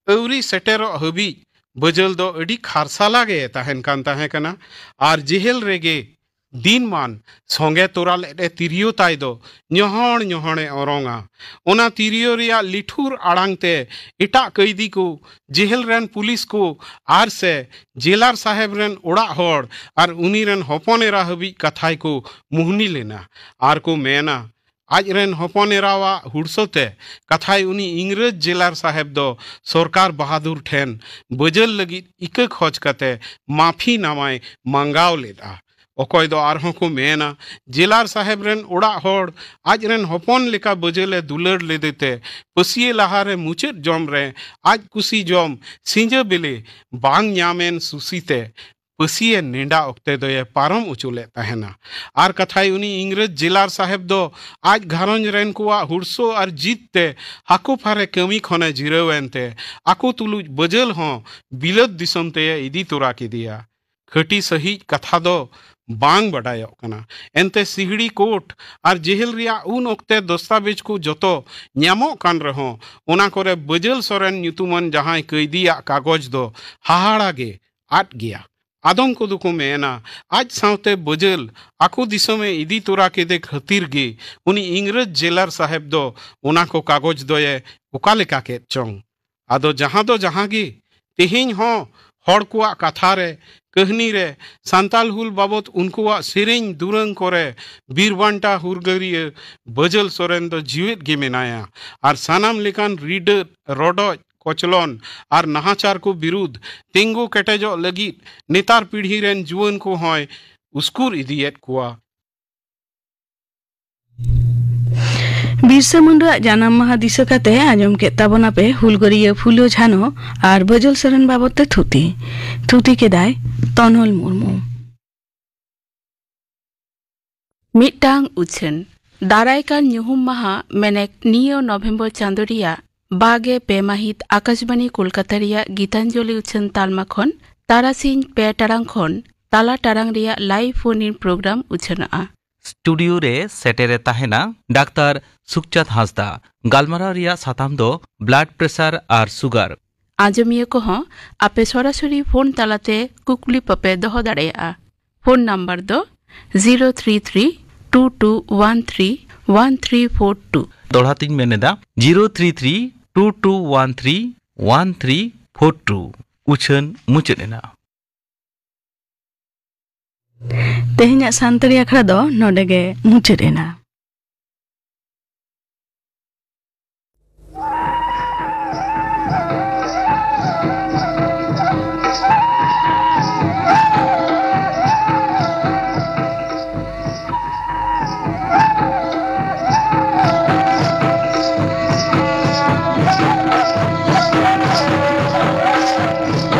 ᱟᱹᱣᱨᱤ ᱥᱮᱴᱮᱨᱚᱜ ᱦᱟᱹᱵᱤᱡ ᱵᱟᱹᱡᱟᱹᱞ ᱫᱚ ᱟᱹᱰᱤ ᱠᱷᱟᱨᱥᱟᱞᱟ ᱜᱮ ᱛᱟᱦᱮᱱ ᱠᱟᱱ ᱛᱟᱦᱮᱸ ᱠᱟᱱᱟ ᱟᱨ ᱡᱮᱦᱮᱞ ᱨᱮᱜᱮ ᱫᱤᱱᱢᱟᱱ ᱥᱚᱸᱜᱮ ᱛᱚᱨᱟ ᱞᱮᱫ ᱮ ᱛᱤᱨᱭᱳ ᱛᱟᱭ ᱫᱚ ᱧᱚᱦᱚᱲ ᱧᱚᱦᱚᱲᱮ ᱚᱨᱚᱝᱟ᱾ ᱚᱱᱟ ᱛᱤᱨᱭᱳ ᱨᱮᱭᱟᱜ ᱞᱤᱴᱷᱩᱨ ᱟᱲᱟᱝ ᱛᱮ ᱮᱴᱟᱜ ᱠᱟᱹᱭᱫᱤ ᱠᱚ, ᱡᱮᱦᱮᱞ ᱨᱮᱱ ᱯᱩᱞᱤᱥ ᱠᱚ ᱟᱨ ᱥᱮ ᱡᱮᱞᱟᱨ ᱥᱟᱦᱮᱵ ᱨᱮᱱ ᱚᱲᱟᱜ ᱦᱚᱲ ᱟᱨ ᱩᱱᱤ ᱨᱮᱱ ᱦᱚᱯᱚᱱ ᱮᱨᱟ ᱦᱟᱹᱵᱤᱡ ᱠᱟᱛᱷᱟᱭ ᱠᱚ ᱢᱩᱦᱱᱤ ᱞᱮᱱᱟ᱾ ᱟᱨ ᱠᱚ ᱢᱮᱱᱟ, ᱟᱡ ᱨᱮᱱ ᱦᱚᱯᱚᱱ ᱮᱨᱟᱣᱟᱜ ᱦᱩᱲᱥᱟᱹ ᱛᱮ ᱠᱟᱛᱷᱟᱭ ᱩᱱᱤ ᱤᱝᱨᱮᱡᱽ ᱡᱮᱞᱟᱨ ᱥᱟᱦᱮᱵ ᱫᱚ ᱥᱚᱨᱠᱟᱨ ᱵᱟᱦᱟᱫᱩᱨ ᱴᱷᱮᱱ ᱵᱟᱹᱡᱟᱹᱞ ᱞᱟᱹᱜᱤᱫ ᱤᱠᱟᱹ ᱠᱷᱚᱡᱽ ᱠᱟᱛᱮ ᱢᱟᱹᱯᱷᱤ ᱱᱟᱢᱟᱭ ᱢᱟᱸᱜᱟᱣ ᱞᱮᱫᱼᱟ᱾ ᱚᱠᱚᱭ ᱫᱚ ᱟᱨᱦᱚᱸ ᱠᱚ ᱢᱮᱱᱟ, ᱡᱮᱞᱟᱨ ᱥᱟᱦᱮᱵ ᱨᱮᱱ ᱚᱲᱟᱜ ᱦᱚᱲ ᱟᱡ ᱨᱮᱱ ᱦᱚᱯᱚᱱ ᱞᱮᱠᱟ ᱵᱟᱹᱡᱟᱹᱞᱮ ᱫᱩᱞᱟᱹᱲ ᱞᱮᱫᱮᱛᱮ ᱯᱟᱹᱥᱤᱭᱟᱹ ᱞᱟᱦᱟᱨᱮ ᱢᱩᱪᱟᱹᱫ ᱡᱚᱢ ᱨᱮ ᱟᱡ ᱠᱩᱥᱤ ᱡᱚᱢ ᱥᱤᱸᱡᱟᱹ ᱵᱤᱞᱤ ᱵᱟᱝ ᱧᱟᱢᱮᱱ ᱥᱩᱥᱤ ᱛᱮ ᱯᱟᱹᱥᱤᱭᱮ ᱱᱮᱰᱟ ᱚᱠᱛᱮ ᱫᱚᱭᱮ ᱯᱟᱨᱚᱢ ᱚᱪᱚ ᱞᱮᱫ ᱛᱟᱦᱮᱱᱟ᱾ ᱟᱨ ᱠᱟᱛᱷᱟᱭ ᱩᱱᱤ ᱤᱝᱨᱮᱡᱽ ᱡᱮᱞᱟᱨ ᱥᱟᱦᱮᱵ ᱫᱚ ᱟᱡ ᱜᱷᱟᱨᱚᱸᱡᱽ ᱨᱮᱱ ᱠᱚᱣᱟᱜ ᱦᱩᱲᱥᱟᱹ ᱟᱨ ᱡᱤᱛ ᱛᱮ ᱦᱟᱹᱠᱩ ᱯᱷᱟᱨᱮ ᱠᱟᱹᱢᱤ ᱠᱷᱚᱱᱮ ᱡᱤᱨᱟᱹᱣ ᱮᱱᱛᱮ ᱟᱠᱚ ᱛᱩᱞᱩᱡ ᱵᱟᱹᱡᱟᱹᱞ ᱦᱚᱸ ᱵᱤᱞᱟᱹᱛ ᱫᱤᱥᱚᱢ ᱛᱮᱭᱮ ᱤᱫᱤ ᱛᱚᱨᱟ ᱠᱮᱫᱮᱭᱟ᱾ ᱠᱷᱟᱹᱴᱤ ᱥᱟᱹᱦᱤᱡ ᱠᱟᱛᱷᱟ ᱫᱚ ᱵᱟᱝ ᱵᱟᱰᱟᱭᱚᱜ ᱠᱟᱱᱟ᱾ ᱮᱱᱛᱮ ᱥᱤᱦᱲᱤ ᱠᱳᱨᱴ ᱟᱨ ᱡᱮᱦᱮᱞ ᱨᱮᱭᱟᱜ ᱩᱱ ᱚᱠᱛᱮ ᱫᱚᱥᱛᱟᱵᱮᱡᱽ ᱠᱚ ᱡᱚᱛᱚ ᱧᱟᱢᱚᱜ ᱠᱟᱱ ᱨᱮᱦᱚᱸ, ᱚᱱᱟ ᱠᱚᱨᱮ ᱵᱟᱹᱡᱟᱹᱞ ᱥᱚᱨᱮᱱ ᱧᱩᱛᱩᱢᱟᱱ ᱡᱟᱦᱟᱸᱭ ᱠᱟᱹᱭᱫᱤᱭᱟᱜ ᱠᱟᱜᱚᱡᱽ ᱫᱚ ᱦᱟᱦᱟᱲᱟ ᱜᱮ ᱟᱫ ᱜᱮᱭᱟ᱾ ᱟᱫᱚᱢ ᱠᱚᱫᱚ ᱠᱚ ᱢᱮᱱᱟ, ᱟᱡ ᱥᱟᱶᱛᱮ ᱵᱟᱹᱡᱟᱹᱞ ᱟᱠᱚ ᱫᱤᱥᱚᱢᱮ ᱤᱫᱤ ᱛᱚᱨᱟ ᱠᱮᱫᱮ ᱠᱷᱟᱹᱛᱤᱨ ᱜᱮ ᱩᱱᱤ ᱤᱝᱨᱮᱡᱽ ᱡᱮᱞᱟᱨ ᱥᱟᱦᱮᱵ ᱫᱚ ᱚᱱᱟ ᱠᱚ ᱠᱟᱜᱚᱡᱽ ᱫᱚᱭᱮ ᱚᱠᱟ ᱞᱮᱠᱟ ᱠᱮᱫ ᱪᱚᱝ᱾ ᱟᱫᱚ ᱡᱟᱦᱟᱸ ᱫᱚ ᱡᱟᱦᱟᱸ ᱜᱮ, ᱛᱮᱦᱮᱧ ᱦᱚᱸ ᱦᱚᱲ ᱠᱚᱣᱟᱜ ᱠᱟᱛᱷᱟ ᱨᱮ, ᱠᱟᱹᱦᱱᱤ ᱨᱮ, ᱥᱟᱱᱛᱟᱞ ᱦᱩᱞ ᱵᱟᱵᱚᱛ ᱩᱱᱠᱩᱣᱟᱜ ᱥᱮᱨᱮᱧ ᱫᱩᱨᱟᱹᱝ ᱠᱚᱨᱮ ᱵᱤᱨ ᱵᱟᱱᱴᱟ ᱦᱩᱨᱜᱟᱹᱨᱤᱭᱟᱹ ᱵᱟᱹᱡᱟᱹᱞ ᱥᱚᱨᱮᱱ ᱫᱚ ᱡᱤᱣᱮᱫ ᱜᱮ ᱢᱮᱱᱟᱭᱟ᱾ ᱟᱨ ᱥᱟᱱᱟᱢ ᱞᱮᱠᱟᱱ ᱨᱤᱰᱟᱹᱫ, ᱨᱚᱰᱚᱡ, ᱠᱚᱪᱞᱚᱱ ᱟᱨ ᱱᱟᱦᱟᱪᱟᱨ ᱠᱚ ᱵᱤᱨᱩᱫᱷ ᱛᱤᱸᱜᱩ ᱠᱮᱴᱮᱡᱚᱜ ᱞᱟᱹᱜᱤᱫ ᱱᱮᱛᱟᱨ ᱯᱤᱲᱦᱤ ᱨᱮᱱ ᱡᱩᱣᱟᱹᱱ ᱠᱚ ᱦᱚᱸᱭ ᱩᱥᱠᱩᱨ ᱤᱫᱤᱭᱮᱫ ᱠᱚᱣᱟ᱾ ᱵᱤᱨᱥᱟᱹ ᱢᱩᱱᱰᱟᱹᱣᱟᱜ ᱡᱟᱱᱟᱢ ᱢᱟᱦᱟ ᱫᱤᱥᱟᱹ ᱠᱟᱛᱮ ᱟᱸᱡᱚᱢ ᱠᱮᱫ ᱛᱟᱵᱚᱱᱟᱯᱮ ᱦᱩᱞᱜᱟᱹᱨᱤᱭᱟᱹ ᱯᱷᱩᱞᱳ ᱡᱷᱟᱱᱚ ᱟᱨ ᱵᱟᱹᱡᱟᱹᱞ ᱥᱚᱨᱮᱱ ᱵᱟᱵᱚᱛ ᱛᱮ ᱛᱷᱩᱛᱤ᱾ ᱛᱷᱩᱛᱤ ᱠᱮᱫᱟᱭ ᱛᱚᱱᱚᱞ ᱢᱩᱨᱢᱩ᱾ ᱢᱤᱫᱴᱟᱝ ᱩᱪᱷᱟᱹᱱ᱾ ᱫᱟᱨᱟᱭ ᱠᱟᱱ ᱧᱩᱦᱩᱢ ᱢᱟᱦᱟ, ᱢᱮᱱᱮᱠ ᱱᱤᱭᱟᱹ ᱱᱚᱵᱷᱮᱢᱵᱚᱨ ᱪᱟᱸᱫᱳ ᱨᱮᱭᱟᱜ ᱵᱟᱜᱮ ᱯᱮ ᱢᱟᱹᱦᱤᱛ ᱟᱠᱟᱥᱵᱟᱱᱤ ᱠᱳᱞᱠᱟᱛᱟ ᱨᱮᱭᱟᱜ ᱜᱤᱛᱟᱧᱡᱚᱞᱤ ᱩᱪᱷᱟᱹᱱ ᱛᱟᱞᱢᱟ ᱠᱷᱚᱱ ᱛᱟᱨᱟᱥᱤᱧ ᱯᱮ ᱴᱟᱲᱟᱝ ᱠᱷᱚᱱ ᱛᱟᱞᱟ ᱴᱟᱲᱟᱝ ᱨᱮᱭᱟᱜ ᱞᱟᱭᱤᱵᱷ ᱯᱷᱳᱱ ᱤᱱ ᱯᱨᱳᱜᱨᱟᱢ ᱩᱪᱷᱟᱹᱱᱚᱜᱼᱟ᱾ ᱥᱴᱩᱰᱤᱭᱳ ᱨᱮ ᱥᱮᱴᱮᱨᱮ ᱛᱟᱦᱮᱱᱟ ᱰᱟᱠᱛᱟᱨ ᱥᱩᱠᱪᱟᱸᱫᱽ ᱦᱟᱸᱥᱫᱟ᱾ ᱜᱟᱞᱢᱟᱨᱟᱣ ᱨᱮᱭᱟᱜ ᱥᱟᱛᱟᱢ ᱫᱚ ᱵᱞᱟᱰ ᱯᱨᱮᱥᱟᱨ ᱟᱨ ᱥᱩᱜᱟᱨ᱾ ᱟᱸᱡᱚᱢᱤᱭᱟᱹ ᱠᱚᱦᱚᱸ ᱟᱯᱮ ᱥᱚᱨᱟᱥᱚᱨᱤ ᱯᱷᱳᱱ ᱛᱟᱞᱟᱛᱮ ᱠᱩᱠᱞᱤ ᱯᱮᱯᱮ ᱫᱚᱦᱚ ᱫᱟᱲᱮᱭᱟᱜᱼᱟ᱾ ᱯᱷᱳᱱ ᱱᱟᱢᱵᱟᱨ ᱫᱚ zero three three two two one three one three four two. ᱫᱚᱦᱲᱟ ᱛᱤᱧ ᱢᱮᱱ ᱮᱫᱟ, zero three three two two one three one three four two. ᱩᱪᱷᱟᱹᱱ ᱢᱩᱪᱟᱹᱫ ᱮᱱᱟ᱾ ᱛᱮᱦᱮᱧᱟᱜ ᱥᱟᱱᱛᱟᱲᱤ ᱟᱠᱷᱲᱟ ᱫᱚ ᱱᱚᱰᱮ ᱜᱮ ᱢᱩᱪᱟᱹᱫ ᱮᱱᱟ᱾